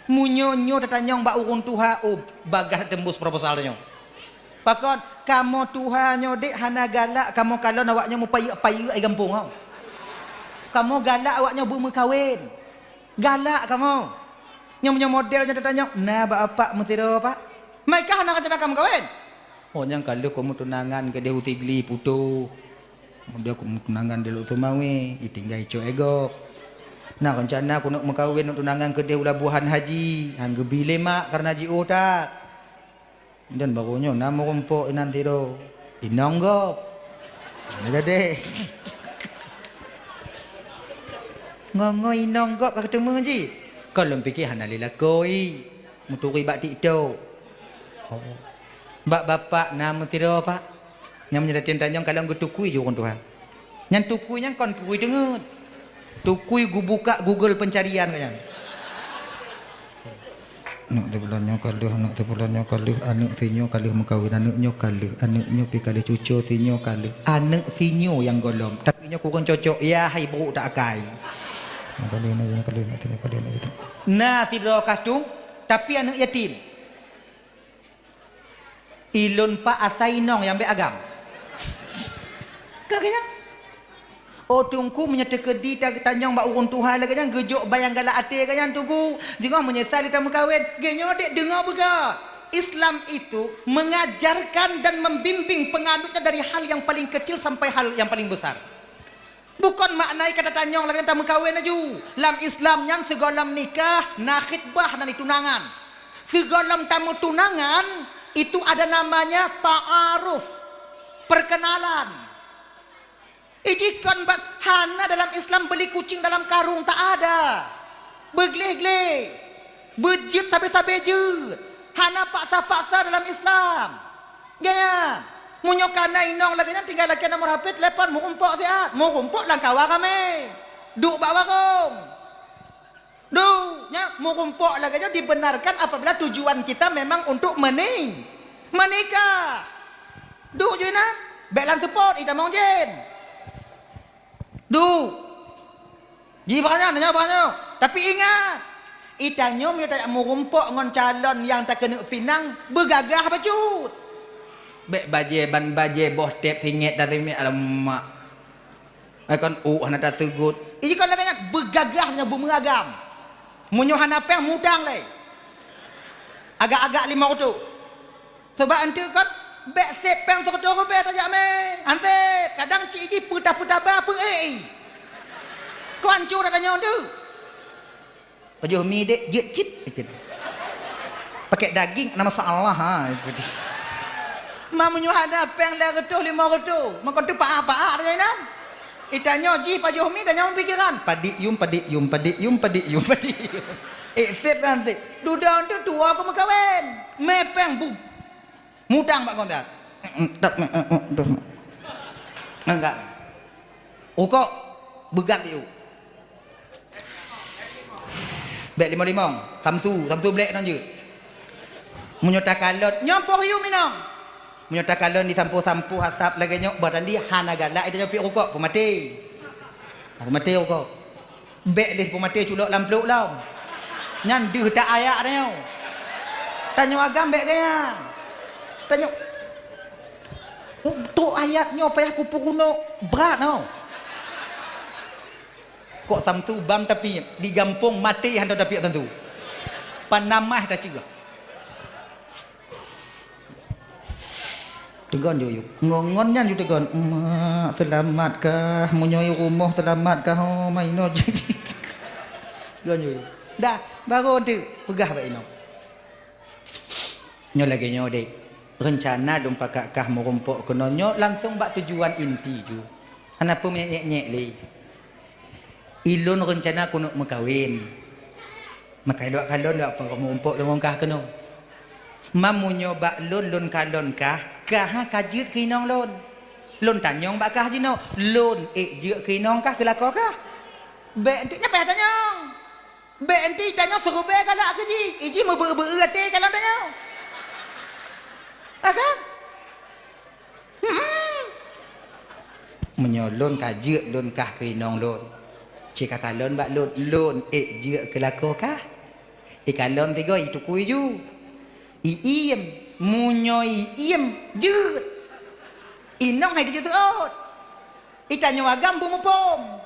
Meunyoe nyoe tatanyong bak ureuëng tuha, oh, bagaih teumbus proposal nyoe. Pakon, kamoe tuha nyoe dek hana galak kamoe kalon awak nyoe meupayeuk-payeuk di gampông, oh. Kamoe galak awak nyoe beumeukawen. Galak kamoe. Nyoe meunyoe model nyoe tatanyong, na bak bapak meusidroe, Pak. Mai kah hana rencana ka meukawen? Oh, nyang ka lheueh keu meutunangan keudeh u Sigli Puto. Kemudian keu meutunangan di Lhokseumawe, itinggai cok e gob. Na rencana keuneuk meukawen, neuk tunangan keudeh u Labuhan Haji, han geubi lé mak kareuna jiôh that. Dan barô nyoe na meurumpok inan sidroe, inong gob. Hana jadi. Ngon-ngon inong gob ka keuteumé jih. Kon lôn pike hana lé lakoe, meuturi bak TikTok. Oh. Bak bapak na meusidroe, Pak. Nyang meunyoe dateng tanyong kalon geutukui ju ureuëng tuha. Nyan tukui nyan kon tukui teungeut. Tukui geubuka Google pencarian ka nyan. Aneuk teuh bulan nyoe ka lheueh, aneuk teuh bulan nyoe ka lheueh, aneuk si nyoe ka lheueh meukawen, aneuk nyoe ka lheueh, aneuk nyoe pi ka lheueh, cuco si nyoe ka lheueh, aneuk si nyoe nyang gohlom. Tapi nyoe kureueng cocok, ya hai brok tak akai. Nyoe ka lheueh, nyoe ka lheueh, nyoe ka lheueh, nyoe ka lheueh. Na sidroe kah tueng, tapi aneuk yatim. Ilôn pak asai inong nyang bék agam. Ka keuh nyan. Oh Teungku, meunyoe teukeudi ta-, tanyong bak ureuëng tuha lagée nyan, geujok bayang galak até lagée nyan Teungku. Singoh meunyeusai lé tameukawen, geuh nyoe dek deungoe beugah. Islam itu mengajarkan dan membimbing penganutnya dari hal yang paling kecil sampai hal yang paling besar. Bukon makna kata tanyong lagée tameukawen laju. Lam Islam nyan sigohlom nikah na khitbah, na tunangan. Sigohlom tameutunangan itu ada namanya ta'aruf, perkenalan. Ijikon bat hana dalam Islam beli kucing dalam karung, tak ada. Beugleh-gleh, beujeuet sabe-sabe jeuet, hana paksa-paksa dalam Islam. Gaya, meunyoe kana inong lagée nyan tinggai lakée nomor H P, telepon, meurumpok siat, meurumpok lam kawa ramé. Duek bak warong. Duek, nya meurumpok lagée nyoe dibenarkan apabila tujuan kita memang untuk meni-, menikah. Duek ju inan, bék lam seupôt, itamong jén. Duek. Ji bak nyan, nyoe bak nyoe. Tapi ingat, itanyoe meunyoe tajak meurumpok ngon calon nyang takeuneuk pinang, beugagah bacut. Bék bajée ban bajée boh tép singét dan singét, alamak. Ai kon ôk hana taseugot. Iji kon lagée nyan, beugagah nyoe beumeuagam. Meunyoe hana péng, mutang lé. Agak-agak limong reutôh. Sabab eunteuk kon, bék sép péng seureutôh ribée tajak mé. Han sép, kadang cit jih peutah-peutah ba peu-ék i. Kon hancô that tanyoe eunteuk. Pajoh mi dek, jeuet cit, ikut. Pakai daging, na masalah, ha, ikut. Ma meunyoe hana péng lhée reutôh, limong reutôh, meukeunteuk paah-paah tanyoe inan. Itanyoe jih pajoh mi, tanyoe pikiran. Padik yum, padik yum, padik yum, padik yum, padik yum. Ék sép kan sép. Dudoe eunteuk tuwoe keu meukawen. Mé péng bu. Mutang bak kontak. Enggak. Rukok, beugak di u. Bèk limong-limong, samsu, samsu blék nang jeuet. Meunyoe takalon, nyoe poh yum inong. Meunyoe takalon disampoh-sampoh asap lagèe nyoe, bah tandi hana galak ita nyoe piep rukok, peumaté. Peumaté rukok. Bèk lé peumaté culok lam plôk lom. Nyan deuh ta ayat tanyoe. Tanyoe agam bèk gaya. Tanyoe, trok ayat nyoe payah kupeurunoe brat nyoe. Kok samsu bam tapi di gampông maté hana tapiep samsu. Panamah taceugah. Teugon ju yuk. Ngon-ngon nyan ju teugon. Mak, seulamat kah? Meunyoe i rumoh seulamat kah? Oh, mainoe. Teugon ju yuk. Dah, baru tu peugah bak inong. Nyoe lagèe nyoe deh. Reuncana lôn pakat kah meurumpok keunoe nyoe langsong bak tujuan inti ju. Hana peue meunyek-nyek lé. Ilôn reuncana keuneuk meukawen. Maka ilôn kalon lôn meurumpok lôn ngon kah keunoe. Meunyoe bak lôn, lôn kalon kah, kah ka jeuet keu inong lôn. Lôn tanyong bak kah jinoe, lôn ék jeuet keu inong kah keu lakoe kah? Bèk enteuk nyan payah tanyong. Bèk enteuk tanyoe seurubèe galak keu jih, iji meubeu-beu até kalon tanyoe. Ha kan? Hmm. Meunyoe lôn ka jeuet lôn kah keu inong lôn, cit ka kalon bak lôn, lôn ék jeuet keu lakoe kah? Ikalon tiga itukui ju. Iiem, meunyoe iiem jeuet. Inong hai dijeuet seuôt. Itanyoe agam beumuphom.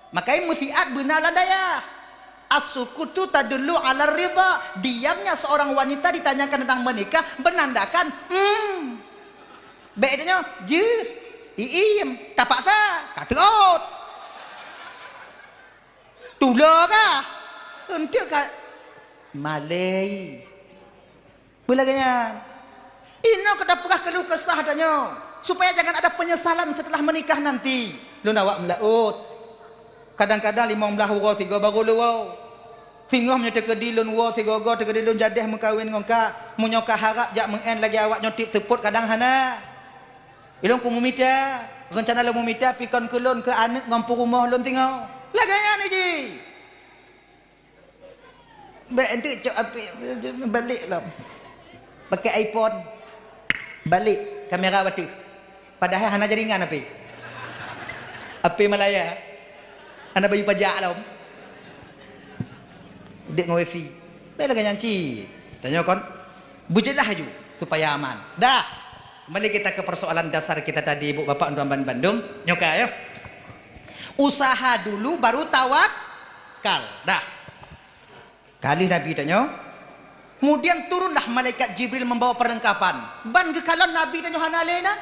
Makai meusiat beuna lam dayah. As-sukutu tadullu 'ala ridha. Diamnya seorang wanita ditanyakan tentang menikah menandakan, hmm. Bèk tanyoe, jeuet. Iiem, tapaksa, ka seuôt. Tulo kah? Enteuk ka malèe. Beulagèe nyan. Inoe ka tapeugah keuluh kesah tanyoe, supaya jangan ada penyesalan setelah menikah nanti. Lôn awak meulaôt. Kadang-kadang limong blaih uroe sigoe baru lôn woe. Singoh meunyoe teukeudi lôn woe sigoe-goe, teukeudi lôn jadeh meukawen ngon kah. Meunyoe kah harab jak meu'en lagèe awak nyoe tiep seupôt kadang hana. Ilôn ku meumita, reuncana lôn meumita pikon keu lôn keu aneuk ngon peurumoh lôn singoh. Lagèe nyan jih. Bèk enteuk cok apé balek lom. Pakai iPhone. Balek kamera bateuh. Padahai hana jaringan apé. Apé Malaya. Hana bayeue pajak lom. Dek ngon wifi. Bèk lagèe nyan cit. Tanyoe kon beujeulaih laju supaya aman. Dah. Kembali kita ke persoalan dasar kita tadi, Ibu Bapak, tuan-tuan bandum. Nyoe ka ya. Usaha dulu baru tawakal. Dah. Ka lheueh Nabi tanyoe, kemudian turunlah malaikat Jibril membawa perlengkapan. Ban geukalon Nabi tanyoe hana lé na.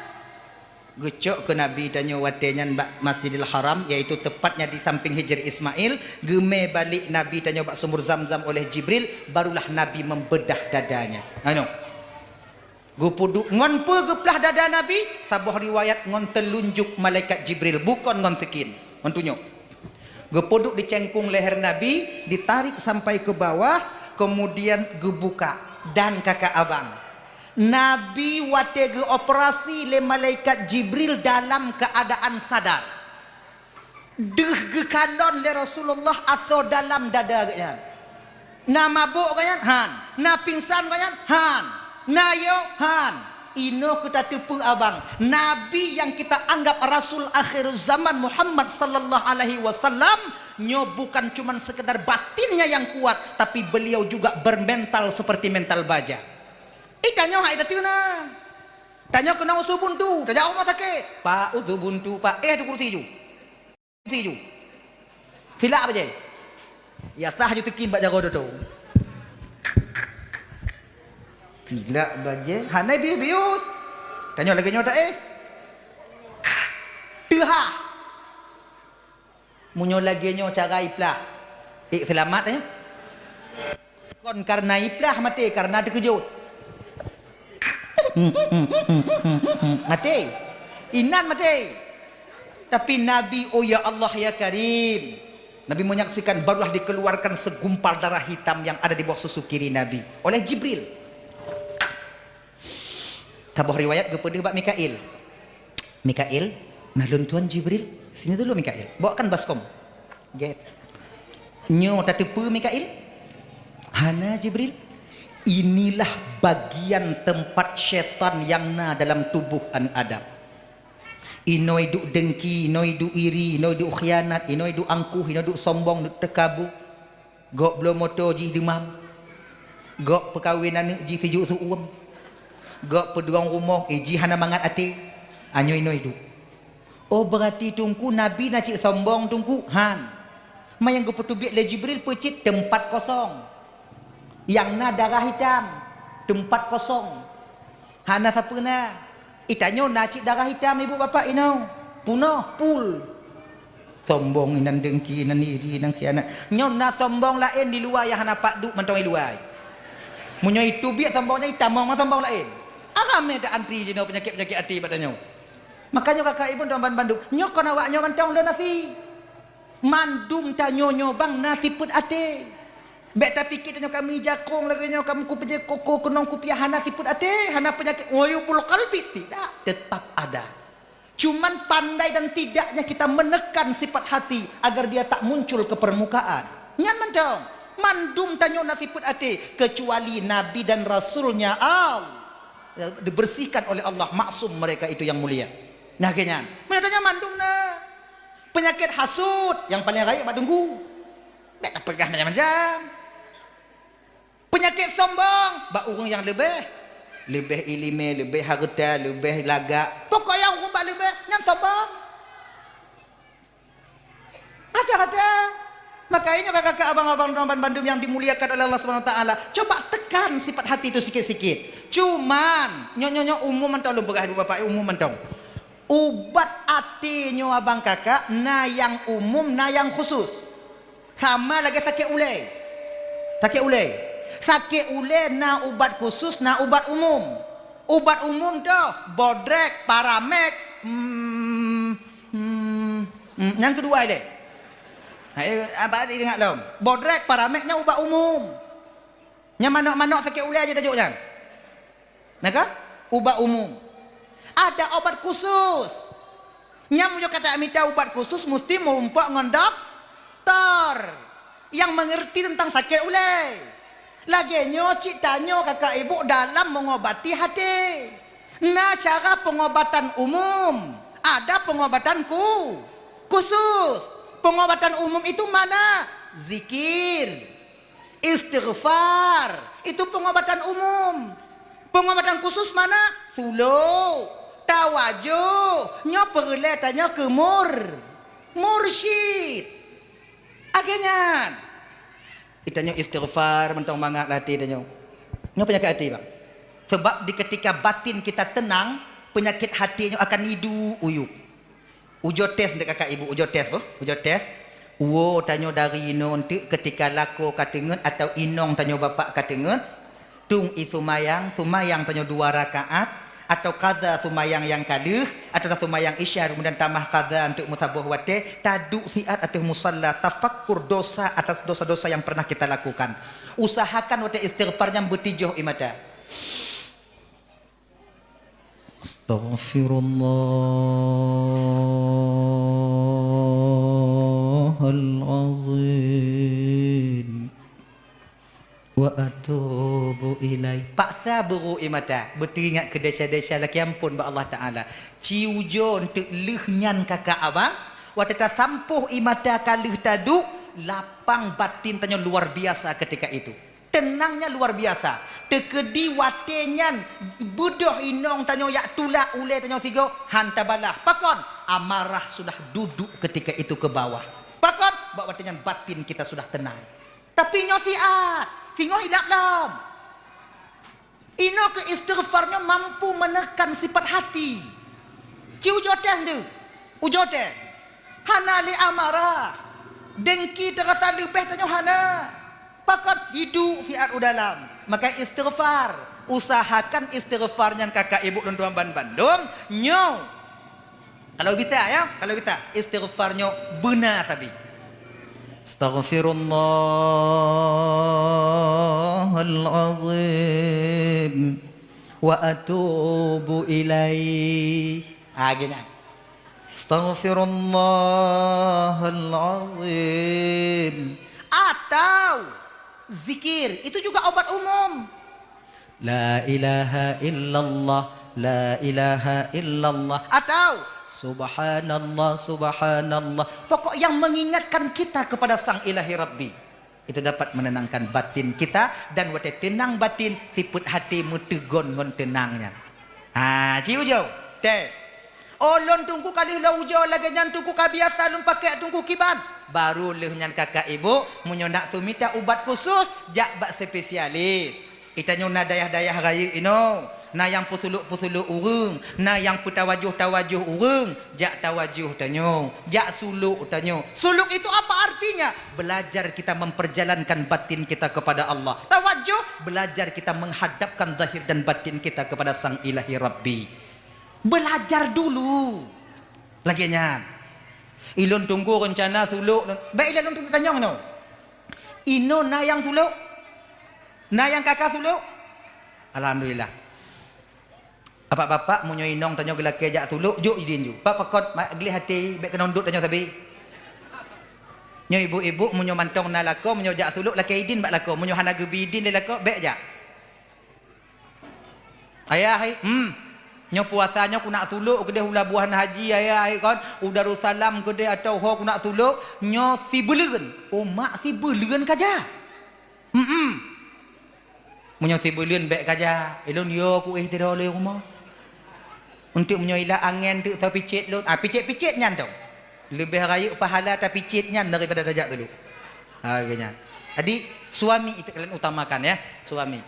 Geucok keu Nabi tanyoe watèe nyan bak Masjidil Haram, yaitu tepatnya di samping Hijr Ismail. Geumè balek Nabi tanyoe bak sumur Zamzam oleh Jibril, barulah Nabi membedah dadanya. Anu. Geupeuduek ngon peue geuplah dada Nabi? Saboh riwayat ngon teulunjuk malaikat Jibril, bukon ngon sikin, ngon tunyok. Geupeuduek di cengkong leher Nabi, ditarik sampai ke bawah, kemudian geubuka dan kakak abang. Nabi watèe geuoperasi lé malaikat Jibril dalam keadaan sadar. Deuh geukalon lé Rasulullah asoe dalam dada geuhnyan. Na mabök geuhnyan? Han. Na pingsan geuhnyan? Han. Na yo? Han. Inoe keu tateupeue abang, Nabi yang kita anggap Rasul akhir zaman Muhammad sallallahu alaihi wasallam, nyoe bukan cuman sekedar batinnya yang kuat, tapi beliau juga bermental seperti mental baja. Eh, tanyoe hai tateuna. Tanyoe keunong usu buntu, tajak rumoh sakét. Pak, usu buntu, Pak. Eh, tu kursi ju. Ti ju. Silak bajèe. Ya sah ju teukim bak jaroe doto. Silak bajèe. Hana bius-bius. Tanyoe lagèe nyoe tak eh? Teuhah. Meunyoe lagèe nyoe cara iplah. Eh, seulamat eh. Kon karena iplah maté, karena teukeujot. Maté. Inan maté. Tapi Nabi, oh ya Allah ya Karim. Nabi menyaksikan barulah dikeluarkan segumpal darah hitam yang ada di bawah susu kiri Nabi oleh Jibril. Saboh riwayat geupeudeuh bak Mikail. Mikail, nah lôn tuan Jibril, sini dulu Mikail. Bawakan baskom. Gét. Nyoe tateupeue Mikail? Hana Jibril, inilah bagian tempat syaitan yang na dalam tubuh aneuk Adam. Inoe duek dengki, inoe duek iri, inoe duek khianat, inoe duek angkuh, inoe duek sombong, duek teukabu. Gok bloe moto jih deumam. Gok peukawen aneuk jih sijuek seuuem. Gok peudong rumoh, ih, jih hana mangat até. Anyoe inoe duek. Oh, beurati Teungku, Nabi na cit sombong, Teungku? Han. Ma nyang geupeuteubiet lé Jibril peucit teumpat kosong. Nyang na darah itam, teumpat kosong. Hana sapeue na. Itanyoe na cit darah itam, ibu bapak inoe. Punoh, pul. Sombong inan, dengki inan, iri inan, khianat. Nyoe na sombong laén di luwa nyang hana pat duek mantong i luwa. Meunyoe iteubiet sombong nyan, itamong sombong laén. Aramé ta antri jinoe peunyakét-peunyakét até bak tanyoe. Makajih kakak ibu dan ban bandum, nyoe kon awak nyoe mantong lôn asie. Mandum tanyoe nyoe bang na sifeuet até. Bék tapike tanyoe kami jakong lagée nyoe, kami kupeujeuet koko keunong kupiah, hana sifeuet até, hana peunyakét uyubul qalbi, tidak, tetap ada. Cuman pandai dan tidaknya kita menekan sifat hati agar dia tak muncul ke permukaan. Nyan mantong, mandum tanyoe na sifeuet até, kecuali Nabi dan Rasulnya Allah dibersihkan oleh Allah, maksum mereka itu yang mulia. Nah, keu nyan. Meunyoe tanyoe mandum na. Peunyakét hasut nyang paleng rayeuk bak teungku. Bék tapeugah macam-macam. Peunyakét sombong bak ureuëng nyang leubeh, leubeh iéleumé, leubeh hareuta, leubeh lagak. Pokok nyang ureuëng bak leubeh, nyan sombong. Kata-kata. Makanya kakak-kakak, abang-abang, teman bandum yang dimuliakan oleh Allah Subhanahu Wa Taala, coba tekan sifat hati itu sikit-sikit. Cuman, nyoe-nyoe umum mantong lôn peugah, ibu bapak, umum mantong. Ubat até nyoe abang kakak, na nyang umum, na nyang khusus. Sama lagée sakét ulée. Sakét ulée. Sakét ulée na ubat khusus, na ubat umum. Ubat umum toh, bodrek, paramek, hmm, hmm, hmm, nyang keudua ilée. Hai, abang ingat lom. Bodrek, paramek nyan ubat umum. Nyang manok-manok sakét ulée aja tajok nyan. Nah kan? Ubat umum. Ada obat khusus. Nyang meunyoe ka tamita ubat khusus, musti meurumpok ngon doktor nyang mengerti tentang sakét ulée. Lagée nyoe cit tanyoe kakak ibu dalam mengobati hati. Na cara pengobatan umum, ada pengobatan ku-, khusus. Pengobatan umum itu mana? Zikir. Istighfar, itu pengobatan umum. Pengobatan khusus mana? Sulu, tawajuh, nyoe peureulée tanyoe keu mur-, mursyid. Akhé nyan, itanyoe istighfar mantong mangat lam até tanyoe. Nyoe peunyakét até, bang. Sebab di ketika batin kita tenang, penyakit hati nyoe akan iduek uyub. Ujoe tes dek kakak ibu, ujoe tes boh, ujoe tes. Uwoe tanyoe dari inoe enteuk keutika lakoe ka teungeut atawa inong tanyoe bapak ka teungeut, tueng ie seumayang, seumayang tanyoe dua rakaat, atawa qadha seumayang nyang ka lheueh, atawa seumayang isya kemudian tamah qadha enteuk meusaboh watée, taduek siat ateueh musalla, tafakkur dosa atas dosa-dosa yang pernah kita lakukan. Usahakan watée istighfar nyan beutijoh ie mata. Astaghfirullahalazim. Wa atubu ilaih. Paksa beurôk ie mata, beuteuingat keu desya-desya, lakée amphon bak Allah Taala. Ci ujoe enteuk lheueh nyan kakak abang, watée tasampôh ie mata ka lheueh taduek, lapang batin tanyoe luar biasa ketika itu. Tenangnya luar biasa. Teukeudi watée nyan beudôh inong tanyoe jak tulak ulée tanyoe sigoe, han tabalah. Pakon? Amarah sudah duduk ketika itu ke bawah. Pakon? Bak watée nyan batin kita sudah tenang. Tapi nyoe siat, singoh ilab lom. Inoe keu istighfar nyoe mampu menekan sifat hati. Ci ujoe tes tu. Ujoe tes. Hana lé amarah. Dengki teurasa leubeh tanyoe hana. Pakon? Iduek siat u dalam. Maka istighfar. Usahakan istighfar nyan kakak ibu lôn tuan ban bandum. Nyoe. Kalau bisa ya, kalau bisa, istighfar nyoe beuna sabe. Astaghfirullahalazim wa atubu ilaih. Ha, geuh nyan. Astaghfirullahalazim. Atau Zikir, itu juga obat umum. La ilaha illallah, la ilaha illallah. Atau subhanallah, subhanallah. Pokok yang mengingatkan kita kepada Sang Ilahi Rabbi. Itu dapat menenangkan batin kita, dan watée teunang batin, sifeuet até meuteugon ngon teunang nyan. Ha, ci ujoe. Teh. Oh, lôn Teungku ka lheueh lôn ujoe lagée nyan Teungku, ka biasa lôn pakai Teungku kiban. Baru lheueh nyan kakak ibu, meunyoe nak sumita ubat khusus, jak bak spesialis. Itanyoe na dayah-dayah rayeuk inoe, na nyang peusuluk-peusuluk ureuëng, na nyang peutawajoh-tawajoh ureuëng, jak tawajoh tanyoe, jak suluk tanyoe. Suluk itu apa artinya? Belajar kita memperjalankan batin kita kepada Allah. Tawajoh, belajar kita menghadapkan zahir dan batin kita kepada Sang Ilahi Rabbi. Belajar dulu. Lagée nyan. Ilôn Teungku rencana suluk, bék ilôn Teungku tanyong inoe. Inoe na nyang suluk? Na nyang kaka suluk? Alhamdulillah. Bapak-bapak, meunyoe inong tanyoe geulakée jak suluk, jok idin ju. Pak pakon ma-, gleh até, bék keunoe dot tanyoe sabe. Nyoe ibu-ibu, meunyoe mantong na lakoe, meunyoe jak suluk, lakée idin bak lakoe. Meunyoe hana geubi idin lé lakoe, bék jak. Ayah hai, hmm. Nyoe puasa nyoe kunak suluk keudeh u Labuhan Haji, ayah hai kon, u Darussalam keudeh atawa ho kunak suluk, nyoe sibuleuen. Oh mak, sibuleuen ka jak? Hmm. Meunyoe sibuleuen bék ka jak, ilôn yo kuéh sidroe lé rumoh. Untuk meunyoe ilah angén teuk soe picet lôn, ah, picet-picet nyan dong. Leubeh rayeuk pahala tapicet nyan daripada tajak suluk. Ha, geuh nyan. Jadi, suami itu kalian utamakan ya, suami.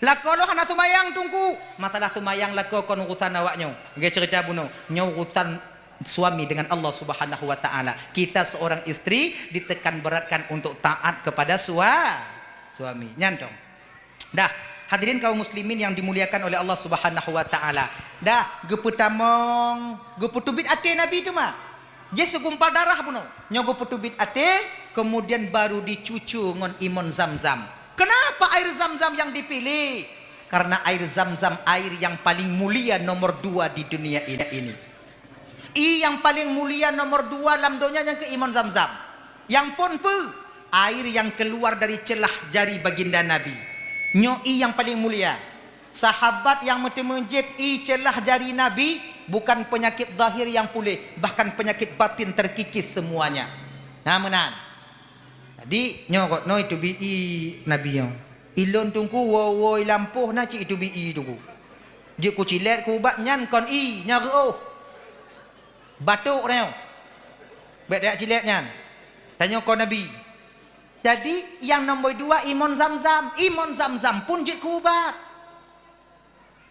Lakoe lôn hana seumayang Teungku. Masalah seumayang lakoe kon urusan awak nyoe. Geuh cerita bunoe. Nyoe urusan suami dengan Allah Subhanahu wa Ta'ala. Kita seorang istri ditekan beratkan untuk taat kepada sua-, suami. Nyan dong. Dah, hadirin kaum muslimin yang dimuliakan oleh Allah Subhanahu wa Ta'ala. Dah, geupeutamong, geupeuteubiet até Nabi teuma. Jih seugumpal darah bunoe. Nyoe geupeuteubiet até, kemudian baru dicucu ngon imon Zam-Zam. Kenapa air Zam-Zam yang dipilih? Karena air Zam-Zam air yang paling mulia nomor dua di dunia ini. Ie nyang paleng mulia nomor dua lam donya nyang keu imon Zam-Zam. Nyang phon peue? Air nyang keuluar dari ceulah jari baginda Nabi. Nyoe ie nyang paleng mulia. Sahabat nyang meuteumeujép ie ceulah jari Nabi, bukan peunyakét zahir nyang puléh, bahkan peunyakét batin terkikis semuanya. Na meunan. Jadi, nyoe kot noi teubi ie Nabi nyoe. Ilôn Teungku woe-woe i lampôh na cit iteubi ie Teungku. Jeuet kucilét keu ubat nyan kon ie, nyan reuôh. Batuk tanyoe. Bék tajak cilét nyan. Tanyoe kon Nabi. Jadi, nyang nomor dua imon Zam-Zam. Imon Zam-Zam pun jeuet keu ubat.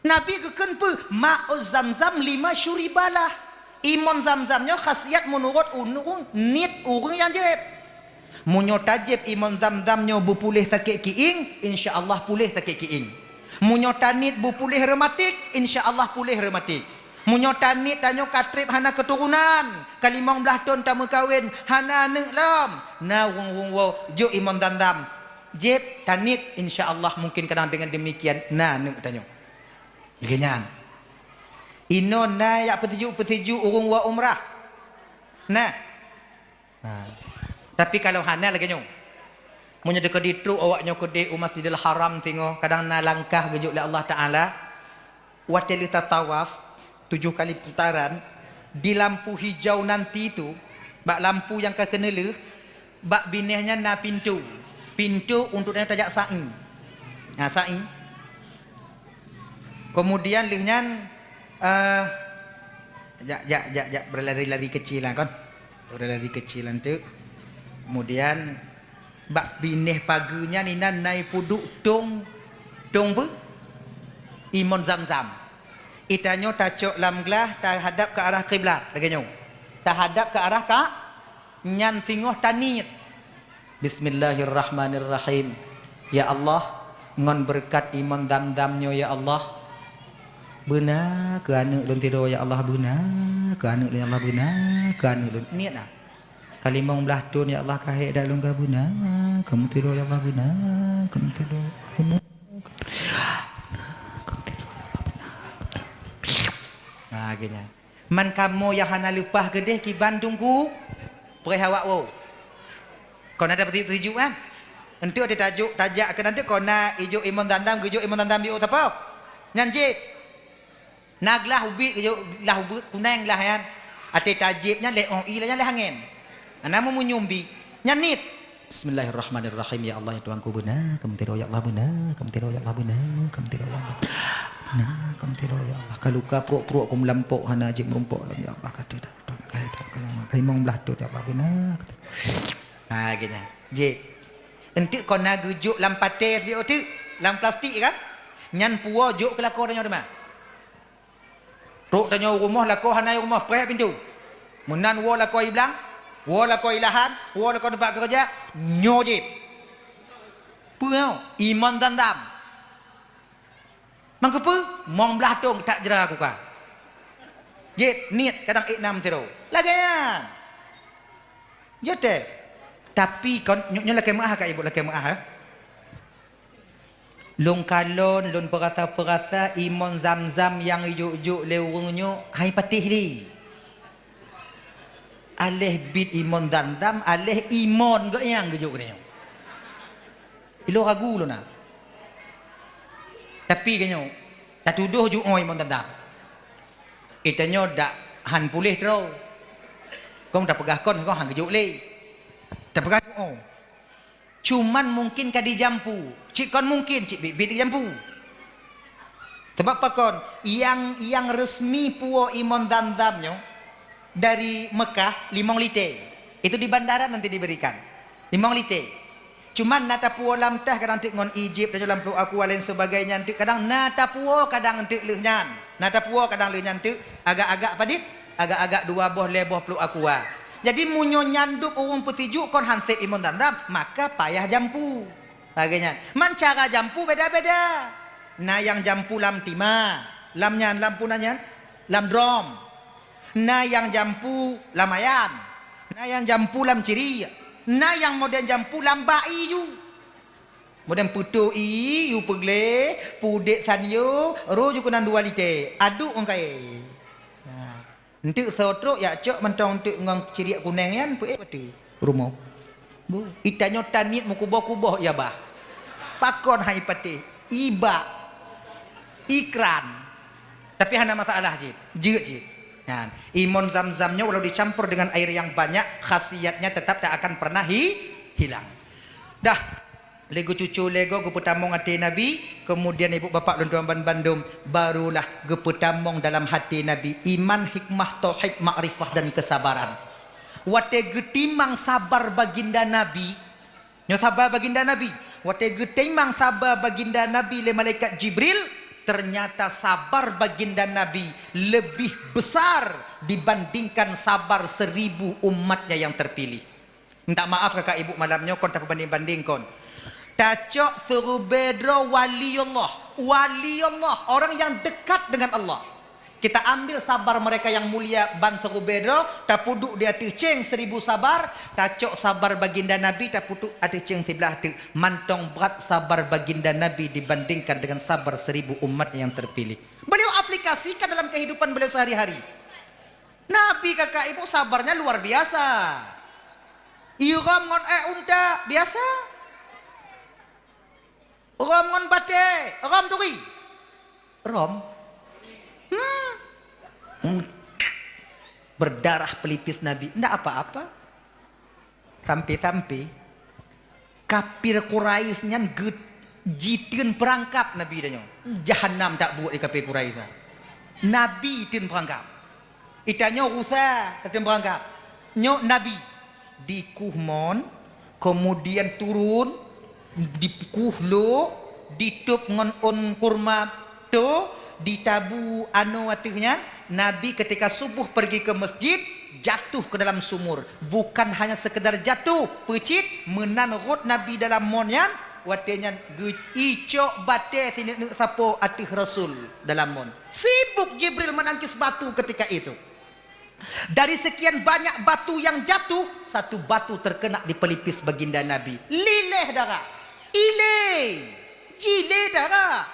Nabi geukheun peue? Ma'u Zamzam lima syuribalah. Imon Zamzam nyoe khasiat meunurot ureuëng, niet ureuëng nyang jép. Meunyoe tajép imon Zamzam nyoe beupuléh sakét kiéng, insya Allah puléh sakét kiéng. Meunyoe taniet beupuléh rematik, insya Allah puléh rematik. Meunyoe taniet tanyoe ka treb hana keuturonan, ka limong blaih thon tameukawen, hana aneuëk lom, na ureuëng-ureuëng woe jok imon Zamzam. Jép taniet, insya Allah mungkin kadang dengan demikian na aneuëk tanyoe. Lagée nyan. Inoe na jak peutuju-peutuju ureuëng woe umrah. Nah. Nah. Tapi kalau hana lagée nyoe. Meunyoe teuka ditrok awak nyoe keudeh u Masjidil Haram singoh, kadang na langkah geujok lé Allah Taala. Watée lheueh tatawaf tujoh kali putaran, di lampu hijau nanti tu, bak lampu nyang ka keuneulheueh, bak binéh nyan na pintoe. Pintoe untuk tajak sa'i. Na sa'i. Kemudian lheueh nyan, eh, jak, jak, jak, jak, berlari-lari kecil lah kon. Berlari kecil lah tu. Kemudian bak binéh pageue nyan inan na ipeuduek tong, tong peue? Imon Zamzam. Itanyoe tacok lam glah tahadap ke arah kiblat lagée nyoe. Tahadap ke arah ka nyan singoh taniet. Bismillahirrahmanirrahim. Ya Allah, ngon beureukat imon Zamzam nyoe ya Allah, beuna keu aneuëk lôn sidroe ya Allah, beuna keu aneuëk lôn ya Allah, beuna keu aneuëk lôn. Niet na. Ka limong blaih thon ya Allah ka hék dak lôn ka beuna keu meusidroe ya Allah, beuna keu meusidroe. Beuna keu meusidroe ya Allah, beuna keu meusidroe. Nah, geuh nyan. Man kamoe nyang hana leupah keudeh kiban Teungku, preh awak woe. Kon ada peusijuek-peusijuek kan? Enteuk teuh tajok, tajak keunan teuk kona ijok imon Zamzam, geujok imon Zamzam jok sapo? Nyan jép. Na glah ubit geujok, glah ubit kuneng glah nyan. Até tajép nyan lé, oh, i lé nyan lé angén. Ana meumunyum bi. Nyan niet. Bismillahirrahmanirrahim. Ya Allah, ya Tuhanku, beuna kamoe tiroe, ya Allah, beuna kamoe tiroe, ya Allah, beuna kamoe tiroe, ya Allah. Beuna kamoe tiroe, ya Allah. Ka luka pruek-pruek ku meulampok hana jeuet meurumpok lom, ya Allah, kata dah. Limong blah thon, ya Allah, beuna. Ha, geuhnyan. Jép. Enteuk kona geujok lam paté, teuk, lam plastik kan? Nyan puwoe jok keu lakoe tanyoe teuma. Trok tanyoe rumoh, lakoe hana i rumoh, preh pintoe. Meunan woe lakoe i blang, woe lakoe i lahan, woe lakoe teumpat keureuja, nyoe jép. Peue nyoe? Imon Zamzam. Mangkeupeu? Mong blah thon that jra kuka. Jép, niet, kadang ék nam tiroe. Lagée nyan. Jeuet tes. Tapi kon, nyoe, nyoe lakée meuáh ka ibu, lakée meuáh, eh. Lôn kalon, lôn peurasa-peurasa imon Zamzam nyang ijok-jok lé ureuëng nyoe hai patéh lé. Aléh bit imon Zamzam, aléh imon geuh nyang geujok keunoe. Ilôn ragu lôn na. Tapi geuh nyoe, tatudôh juoe imon Zamzam. Geutanyoe dak han puléh droe. Kong tapeugah kon, kong han geujok lé. Tapeugah juoe. Cuman mungkin ka dijampu. Cit kon mungkin, cit biet-biet dijampu. Sabab pakon, nyang, nyang resmi puwoe imon Zamzam nyoe dari Mekah limong lité. Itu di bandara nanti diberikan. Limong lité. Cuman na tapuwoe lam teh kadang teuk ngon ijép, dan lam pluek aqua lain sebagainya, enteuk kadang na tapuwoe kadang enteuk lheueh nyan. Na tapuwoe kadang lheueh nyan teuk agak-agak padit, agak-agak dua boh, lhée boh pluek aqua. Jadi meunyoe nyan dub ureuëng peusijuek kon han sép imon Zamzam, maka payah jampu. Lagée nyan. Man cara jampu beda-beda. Na nyang jampu lam tima, lam nyan, lam puna nyan, lam drom. Na nyang jampu lam ayan. Na nyang jampu lam ciri. Na nyang modern jampu lam bak ié ju. Modern peutoh ié ju peugleh, pudek sanyo, roh ju keunan dua lité. Aduk ngon kayée. Nah. Enteuk soe trok jak cok mantong enteuk ngon ciriek kuneng nyan peuék bateue rumoh. Bu, geutanyoe taniet meukuboh-kuboh ié bah. Pakon hai patéh? Ibak. Ikran. Tapi hana masalah cit. Jeuet cit. Nyan. Imon Zamzam nyoe walau dicampur dengan air yang banyak, khasiatnya tetap tak akan pernah hi-, hilang. Dah. Lé geucucu lé goe geupeutamong até Nabi, kemudian ibu bapak lôn tuan ban bandum, barulah geupeutamong dalam até Nabi iman, hikmah, tauhid, makrifah dan kesabaran. Watée geutimang sabar baginda Nabi, nyoe sabar baginda Nabi, watée geutimang sabar baginda Nabi lé malaikat Jibril, ternyata sabar baginda Nabi lebih besar dibandingkan sabar seribu umatnya yang terpilih. Minta maaf kakak ibu malam nyoe kon tapeubanding-banding kon. Tacok seureubée droe wali Allah. Wali Allah, orang yang dekat dengan Allah. Kita ambil sabar mereka yang mulia ban seureubée droe, tapeuduek di ateueh céng seribu sabar, tacok sabar baginda Nabi, tapeuduek ateueh céng siblah teuk. Mantong brat sabar baginda Nabi dibandingkan dengan sabar seribu umat yang terpilih. Beliau aplikasikan dalam kehidupan beliau sehari-hari. Nabi kakak ibu sabarnya luar biasa. Irhom ngon ék unta biasa. Rhom ngon batée, rhom turi. Rhom. Hmm. Hmm. Berdarah pelipis Nabi, ndak apa-apa. Sampai-sampai kafir Quraisy nyan geu-, jiteun peurangkab Nabi tanyoe. Jahanam tabuet di kafir Quraisy nyan. Nabi teun peurangkab. Itanyoe rusa tateun peurangkab. Nyoe Nabi dikuh mon, kemudian turun, dikuh lok, ditôb ngon ôn kurma to, ditabu anoe ateueh nyan. Nabi ketika subuh pergi ke masjid, jatuh ke dalam sumur. Bukan hanya sekedar jatuh, peucit, meunan rhot Nabi dalam mon nyan, watée nyan geu-, icok batée sineuk-neuk sapo ateueh Rasul dalam mon. Sibuk Jibril menangkis batu ketika itu. Dari sekian banyak batu yang jatuh, satu batu terkena di pelipis baginda Nabi. Lileh darah. Ilé. Jilé darah.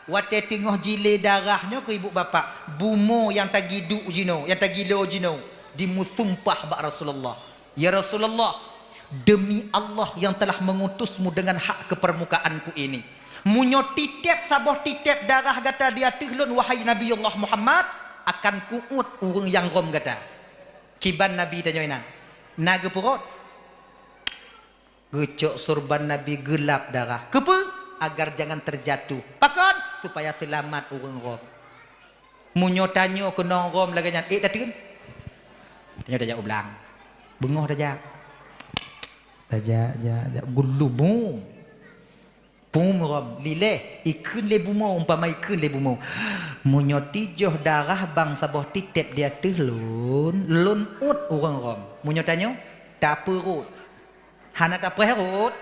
Watée teungoh jilé darah nyoe keu ibu bapak, bumoe nyang tagiduk jinoe, nyang tagilo jinoe, dimeusumpah bak Rasulullah. Ya Rasulullah, Demi Allah yang telah mengutusmu dengan hak ke permukaanku ini, meunyoe titeb saboh titeb darah gata di ateueh lôn, wahai Nabiullah Muhammad, akan kuuet ureuëng nyang rhom gata. Kiban Nabi tanyoe inan, na geupeuruet? Geucok surban Nabi geulap darah. Keupeue? Agar jangan terjatuh. Pakon? Supaya seulamat ureuëng rhom. Meunyoe tanyoe keunong rhom lagée nyan, ék tateun? Tanyoe tajak u blang. Beungoh tajak. Tajak, jak, jak, geulubu. Pum rhom, lileh, ikheun lé bumoe, umpama ikheun lé bumoe. Meunyoe tijoh darah bang saboh titeb di ateueh lôn, lôn uet ureuëng rhom. Meunyoe tanyoe, tapeurot. Hana tapreh rot,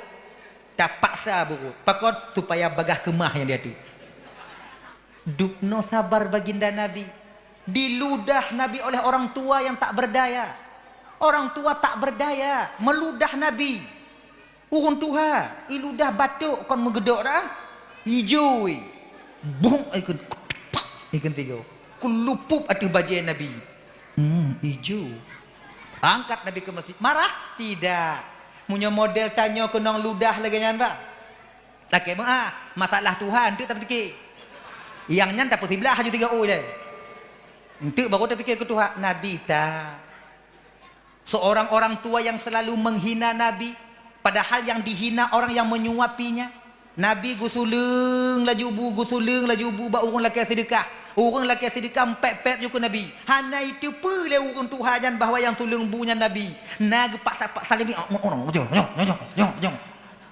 tapaksa beurot. Pakon? Supaya bagaih keumah nyang di ateueh. Dubnoe sabar baginda Nabi. Diludah Nabi oleh orang tua yang tak berdaya. Orang tua tak berdaya, meludah Nabi. Ureuëng tuha, iludah batok kon meugeudok dah. Ijo, bung, ikheun, ikheun tiga. Keulupup ateueh bajée Nabi. Hmm, ijo. Angkat Nabi ke masjid. Marah? Tidak. Meunyoe model tanyoe keunong ludah lagée nyan, bah. Lakée meuah, masalah tuha enteuk tapike. Nyang nyan tapeusiblah haju tiga ui deh. Enteuk baru tapike keu tuha. Nabi ta. Seorang orang tua yang selalu menghina Nabi, padahal yang dihina orang yang menyuapinya. Nabi geusuleueng laju bu, geusuleueng laju bu bak ureuëng lakée seudeukah. Ureuëng lakée seudeukah pép-pép ju keu Nabi. Hana iteupeue lé ureuëng tuha nyan bahwa nyang suleueng bu nyan Nabi. Na geupaksa-paksa lé mi, "Oh, oh, oh, jom, jom, jom, jom, jom, jom."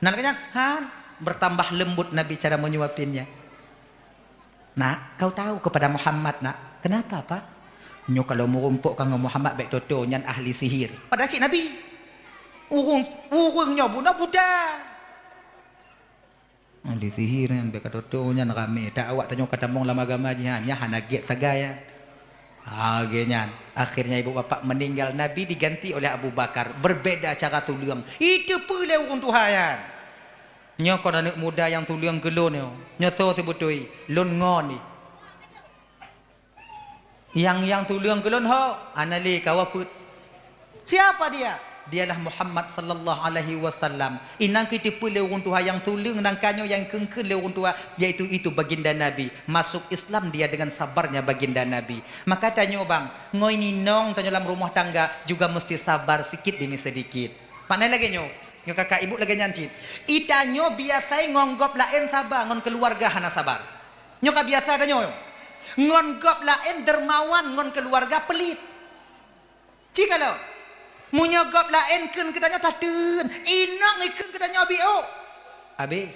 Na lagée nyan, han, bertambah lembut Nabi cara menyuapinnya. "Nak, kau tahu kepada Muhammad, nak." "Kenapa, Pak?" "Nyoe kalau meurumpok ka ngon Muhammad, bék toto nyan ahli sihir." Padahal cit Nabi. Ureuëng, ureuëng nyoe bunoe buta. Ahli sihir nyan bék ka toto nyan ramé. Tak awak tanyoe ka tamong lam agama jih nyan, nyan hana gét sagai nyan. Ha, lagée nyan. Akhirnya ibu bapak meninggal, Nabi diganti oleh Abu Bakar. Berbeda cara tuleueng. Iteupeue lé ureuëng tuha nyan. Nyoe kon aneuëk muda nyang tuleueng keu lôn nyoe. Nyoe soe seubeutôi? Lôn ngon jih. Nyang, nyang tuleueng keu lôn ho, hana lé kawa peuet. Siapa dia? Dialah Muhammad sallallahu alaihi wasallam. Inan keuh iteupeue lé ureuëng tuha nyang tuleueng nangka nyoe nyang ikheun-kheun lé ureuëng tuha, yaitu itu baginda Nabi. Masuk Islam dia dengan sabarnya baginda Nabi. Maka tanyoe bang, ngon inong tanyoe lam rumoh tangga juga meusti sabar sikit demi seudikit. Makna lagée nyoe, nyoe kakak ibu lagée nyan cit. Itanyoe biasai ngon gob laén saba, ngon keuluwarga hana sabar. Nyoe ka biasa tanyoe. Ngon gob laén dermawan, ngon keuluwarga peulit. Ci kalon, meunyoe gob laén kheun keu tanyoe tateun, inong ikheun keu tanyoe biôk. Abéh.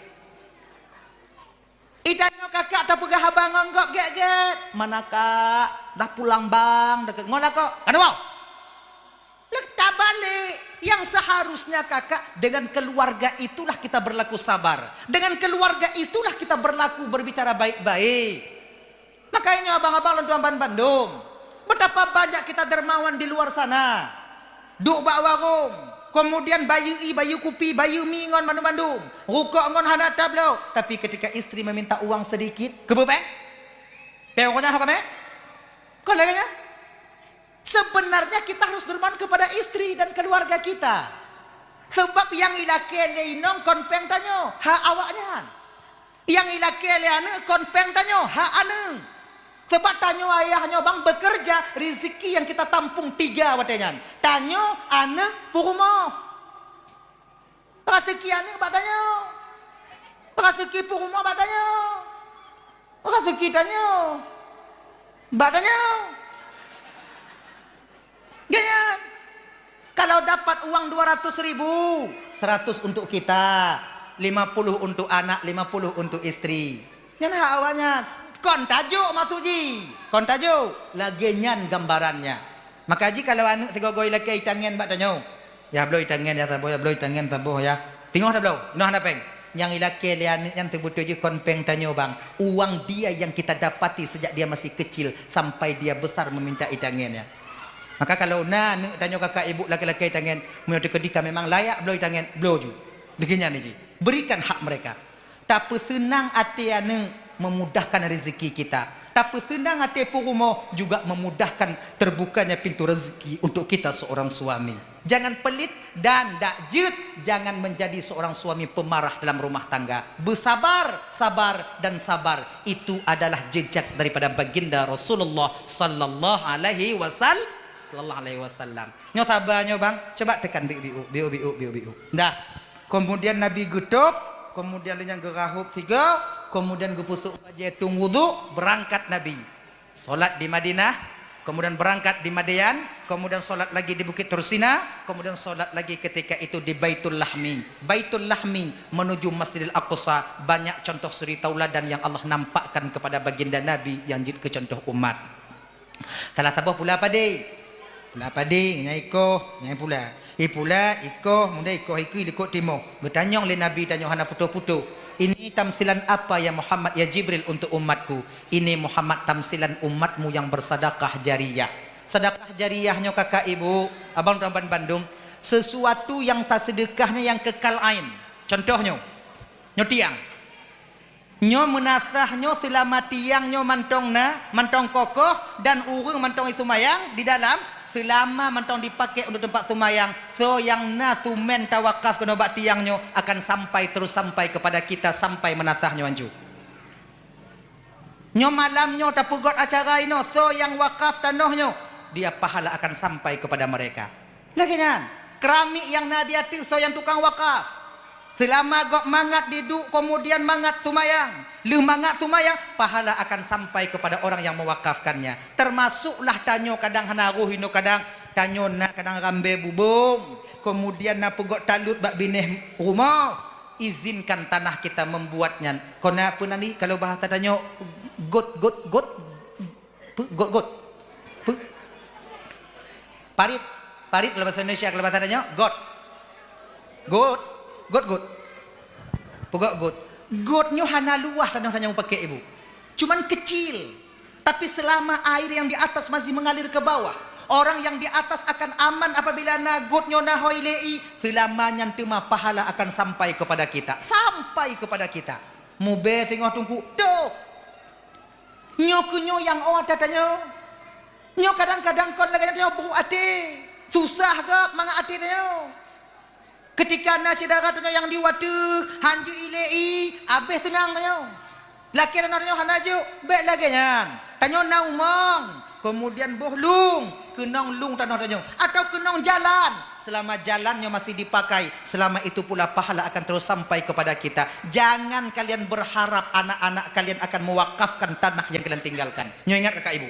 Itanyoe kakak tapeugah haba ngon gob gét-gét. "Mana, Kak? Dah pulang, Bang?" Dekat ngon lakoe. Ka na woe? Leuh tabalek. Yang seharusnya kakak, dengan keluarga itulah kita berlaku sabar. Dengan keluarga itulah kita berlaku berbicara baik-baik. Makanya abang-abang lôn tuan ban bandum, betapa banyak kita dermawan di luar sana. Duek bak warong, kemudian bayeue ie, bayeue kupi, bayeue mi ngon bandum-bandum. Rukok ngon hana tabloe, tapi ketika istri meminta uang sedikit, keupeue péng? Péng rukok nyan ho kaméng? Kon lagée nyan? Sebenarnya kita harus dermawan kepada istri dan keluarga kita. Sebab nyang ilakée lé inong kon péng tanyoe, hak awaknyan. Nyang ilakée lé aneuëk kon péng tanyoe, hak aneuëk. Sebab tanyoe ayah nyoe bang bekerja, rezeki yang kita tampung tiga watée nyan. Tanyoe, aneuëk, peurumoh. Raseuki aneuëk bak tanyoe. Raseuki peurumoh bak tanyoe. Raseuki tanyoe bak tanyoe. Gét nyan. Kalau dapat uang dua ratus ribu, seratus untuk kita, lima puluh untuk anak, lima puluh untuk istri. Nyan hak awaknyan. Kon tajok maksud jih. Kon tajok. Lagée nyan gambarannya. Maka jih kalau aneuëk sigoe-goe ilakée itangen bak tanyoe, "Yah bloe itangen, yah saboh, yah bloe itangen saboh, yah." Singoh tabloe, inoe hana péng. Nyang ilakée lé aneuëk nyan seubeutôi jih kon péng tanyoe bang. Uang dia yang kita dapati sejak dia masih kecil sampai dia besar meminta itangen nyan. Maka kalau na aneuëk tanyoe kakak ibu lakée-lakée itangen, meunyoe teukeudi ka memang layak bloe itangen, bloe ju. Lagée nyan jih. Berikan hak mereka. Tapeuseunang até aneuëk, memudahkan rezeki kita. Tapeuseunang até peurumoh juga memudahkan terbukanya pintu rezeki untuk kita seorang suami. Jangan pelit dan dak jeuet, jangan menjadi seorang suami pemarah dalam rumah tangga. Bersabar, sabar, dan sabar. Itu adalah jejak daripada baginda Rasulullah sallallahu alaihi wasal-, sallallahu alaihi wasallam. Nyoe saba nyoe, bang, coba tekan biu-biu, biu-biu, biu-biu. Dah. Kemudian Nabi geutôb, kemudian lheueh nyan geurahôb sigoe, kemudian geupeusôk bajèe tueng wudhu, beurangkat Nabi. Salat di Madinah, kemudian beurangkat di Madian, kemudian salat lagi di Bukit Tursina, kemudian salat lagi ketika itu di Baitul Lahmi. Baitul Lahmi menuju Masjidil Aqsa, banyak contoh suri tauladan yang Allah nampakkan kepada baginda Nabi nyang jeuet keu contoh umat. Salah saboh pula padé. Pula padé, nyang ikoh, nyang pula. Ipula, ikoh, muda ikoh, ikui likot timoh. Geutanyong lé Nabi tanyoe hana putôh-putôh. "Ini tamsilan apa ya Muhammad, ya Jibril, untuk umatku?" "Ini Muhammad tamsilan umatmu yang bersadakah jariyah." Sadakah jariyah nyoe kakak ibu, abang tuan bandum, sesuatu yang sa-, sedekahnya yang kekal ain. Contoh nyoe, nyoe tiang. Nyoe meunasah nyoe seulama tiang nyoe mantong na, mantong kokoh dan ureuëng mantong iseumayang di dalam, seulama mantong dipakai untuk teumpat seumayang, soe nyang na sumén tawakaf keunoe bak tiang nyoe akan sampai terus sampai kepada kita sampai meunasah nyoe ancu. Nyoe malam nyoe tapeugöt acara inoe, soe nyang wakaf tanoh nyoe, dia pahala akan sampai kepada mereka. Lagée nyan, keramik nyang na di ateueh soe nyang tukang wakaf. Seulama gob mangat diduek, kemudian mangat seumayang. Lheueh mangat seumayang, pahala akan sampai kepada orang yang mewakafkannya. Termasuklah tanyoe kadang hana roh inoe kadang, tanyoe na kadang rambée bubông, kemudian na peugöt talut bak binéh rumoh. Izinkan tanah kita membuat nyan. Kon na peue nan di, kalau bahasa tanyoe, got, got, got, Peu-, got, got. Peu-, parit. Parit kalau bahasa Indonesia, kalau bahasa tanyoe, got. Got. Got, got. Peugöt got. Got nyoe hana luwah tanoh tanyoe mupakè, Ibu. Cuman kecil. Tapi selama air yang di atas masih mengalir ke bawah, orang yang di atas akan aman apabila na got nyoe na hôi lé ie, selama nyan teuma pahala akan sampai kepada kita. Sampai kepada kita. Mubée singoh teungku, toh. Nyoe keuh nyoe nyang ôh ata tanyoe. Nyoe kadang-kadang kon lagée nyan tanyoe brôk até. Susah gob mangat até tanyoe. Keutika na syedara tanyoe nyang di wateueh, han jeuet ilée ie, abéh seunang tanyoe. Lakée tanoh tanyoe hana jok, bék lagée nyan. Tanyoe na umong, keumudian boh lueng, keunong lueng tanoh tanyoe, atau keunong jalan. Selama jalan nyoe masih dipakai, selama itu pula pahala akan terus sampai kepada kita. Jangan kalian berharap anak-anak kalian akan mewakafkan tanah yang kalian tinggalkan. Nyoe ingat kakak ibu.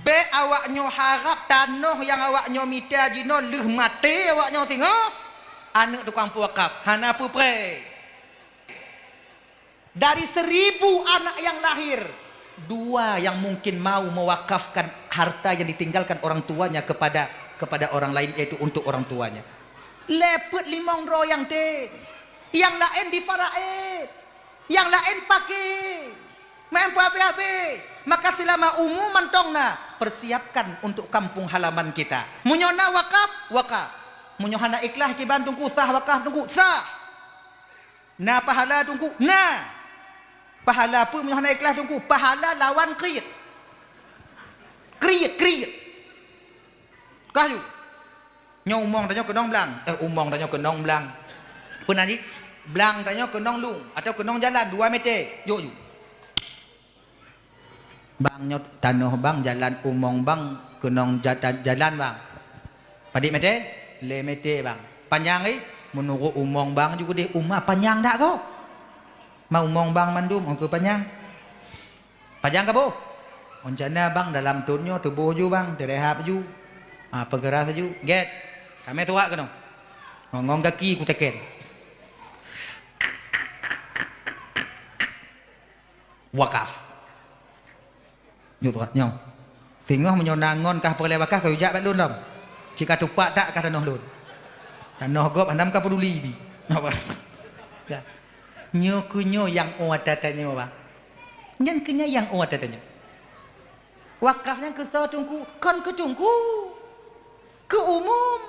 Bék awak nyoe harap tanoh nyang awak nyoe mita jinoe lheueh maté awak nyoe singoh, aneuëk tukang peuwakaf, hana peupreh. Dari seribu anak yang lahir, dua yang mungkin mau mewakafkan harta yang ditinggalkan orang tuanya kepada, kepada orang lain, yaitu untuk orang tuanya. Lé peuet limong droe nyang tem. Nyang laén di Faraid. Nyang laén paké. Maén peuet habéh-habéh. Maka selama umu mantong na, persiapkan untuk kampung halaman kita. Meunyoe na wakaf, wakaf. Meunyoe hana ikhlas kiban teungku, sah wakaf teungku, sah. Na pahala teungku? Na. Pahala peue meunyoe hana ikhlas teungku? Pahala lawan kriet. Kriet, kriet. Kah ju. Nyoe umong tanyoe keunong blang. Eh, umong tanyoe keunong blang. Peue nan jih? Blang tanyoe keunong lueng atau keunong jalan dua meter. Jok ju. Bang, nyoe tanoh bang, jalan umong bang, keunong ja-, jalan bang. Padit meter? Lhée meter bang. Panyang, eh? Meunurot umong bang ju keudeh uma panyang dak gob? Ma umong bang mandum, ongkeu panyang. Panyang ka boh? Rencana bang dalam thon nyoe tuboh ju bang, teurehab ju. Ah, peugeurah ju. Gét. Kamé tuwak keunoe. Ngon, ngon gaki kuteken. Wakaf. Nyoe tuan, nyoe. Singoh meunyoe na ngon kah peureulée wakaf, kah ujak bak lôn lom. Cit ka tupak tak kah tanoh lôn. Tanoh gob hana ka peuduli bi. Napa? Ya. Nyoe keuh nyoe nyang ôh ata tanyoe, Bang. Nyan keuh nyan nyang ôh ata tanyoe. Wakaf nyan keu soe teungku? Kon keu teungku. Keu umum.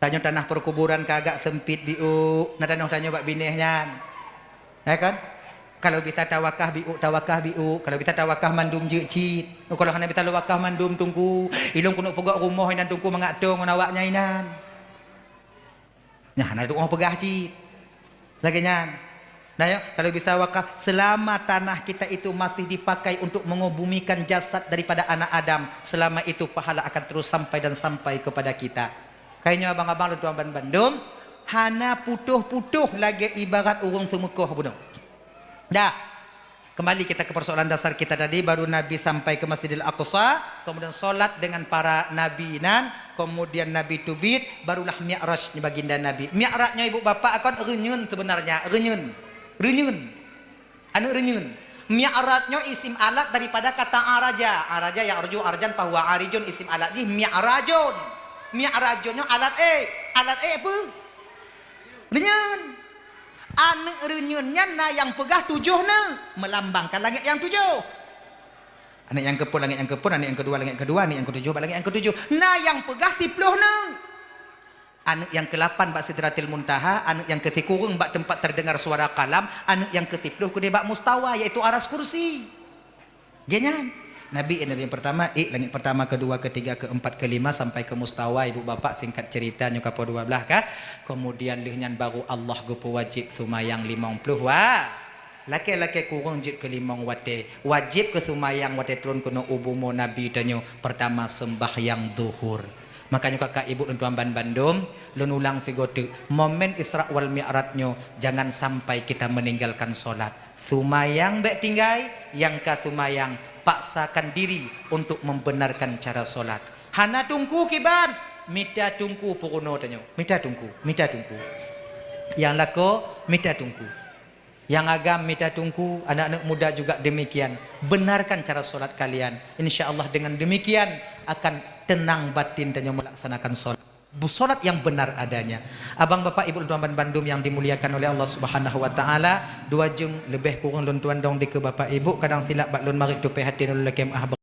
Tanyoe tanah perkuburan ka agak sempit biôk, na tanoh tanyoe bak binéh nyan. Ya kan? Kalau bisa tawakah biuk, tawakah biuk. Kalau bisa tawakah mandum jeuet cit. Oh, kalau hana bisa tawakah mandum, Teungku, ilôn keuneuk peugöt rumoh inan, Teungku, mangat toe ngon awaknyan inan. Nyan hana tuoh peugah cit. Lagèe nyan. Nah, ya, kalau bisa wakaf, selama tanah kita itu masih dipakai untuk mengebumikan jasad daripada anak Adam, selama itu pahala akan terus sampai dan sampai kepada kita. Kayaknya abang-abang lôn tuan ban bandum, hana putôh-putôh lagèe ibarat ureueng seumeukoh bunoe. Dah. Kembali kita ke persoalan dasar kita tadi, baru Nabi sampai ke Masjidil Aqsa, kemudian salat dengan para nabi nan, kemudian Nabi teubiet, barulah Mi'raj baginda Nabi. Mi'raj nyoe ibu bapak kon reunyeun sebenarnya, reunyeun. Reunyeun. Aneuk reunyeun. Mi'raj nyoe isim alat daripada kata araja. Araja ya'ruju arjan fahuwa arijun, isim alat jih mi'rajun. Mi'rajun nyoe alat ék. Alat ék peue? Reunyeun. Aneuk reunyeun nyan na nyang peugah tujoh neuk, melambangkan langét nyang tujoh. Aneuk nyang keupeuet langét nyang keupeuet, aneuk nyang keudua langét keudua, aneuk nyang keutujoh bak langét nyang keutujoh. Na nyang peugah siplôh neuk. Aneuk nyang keulapan bak Sidratil Muntaha, aneuk nyang keusikureueng bak teumpat terdengar suara kalam, aneuk nyang keusiplôh keudéh bak mustawa, yaitu aras kursi. Geuh nyan. Nabi, Nabi nyang pertama, ék langét pertama, kedua, ketiga, keempat, kelima, sampai ke mustawa, ibu bapak, singkat cerita, nyoe ka poh dua belas kah. Kemudian lheueh nyan baru Allah geupeuwajéb seumayang limong ploh wa-, lakée-lakée kureueng jeuet keu limong watée. Wajéb keu seumayang watée turun keunoe u bumoe Nabi tanyoe, pertama sembahyang zuhur. Makanya kakak ibu dan tuan ban bandum, lôn ulang sigoe teuk, momen Isra wal Mi'raj nyoe jangan sampai kita meninggalkan solat. Seumayang bék tinggai, nyang ka seumayang paksakan diri untuk membenarkan cara solat. Hana teungku kiban, mita teungku peurunoe tanyoe. Mita teungku, mita teungku. Nyang lakoe, mita teungku. Nyang agam, mita teungku, anak-anak muda juga demikian. Benarkan cara solat kalian. Insya Allah dengan demikian akan tenang batin tanyoe melaksanakan solat. Solat yang benar adanya. Abang, bapak, ibu, lôn tuan ban bandum yang dimuliakan oleh Allah Subhanahu wa Taala, dua jeuem leubeh kureueng lôn tuan dong dikeue bapak ibu, kadang silap bak lôn marit tupée haté lôn lakée meu'ah.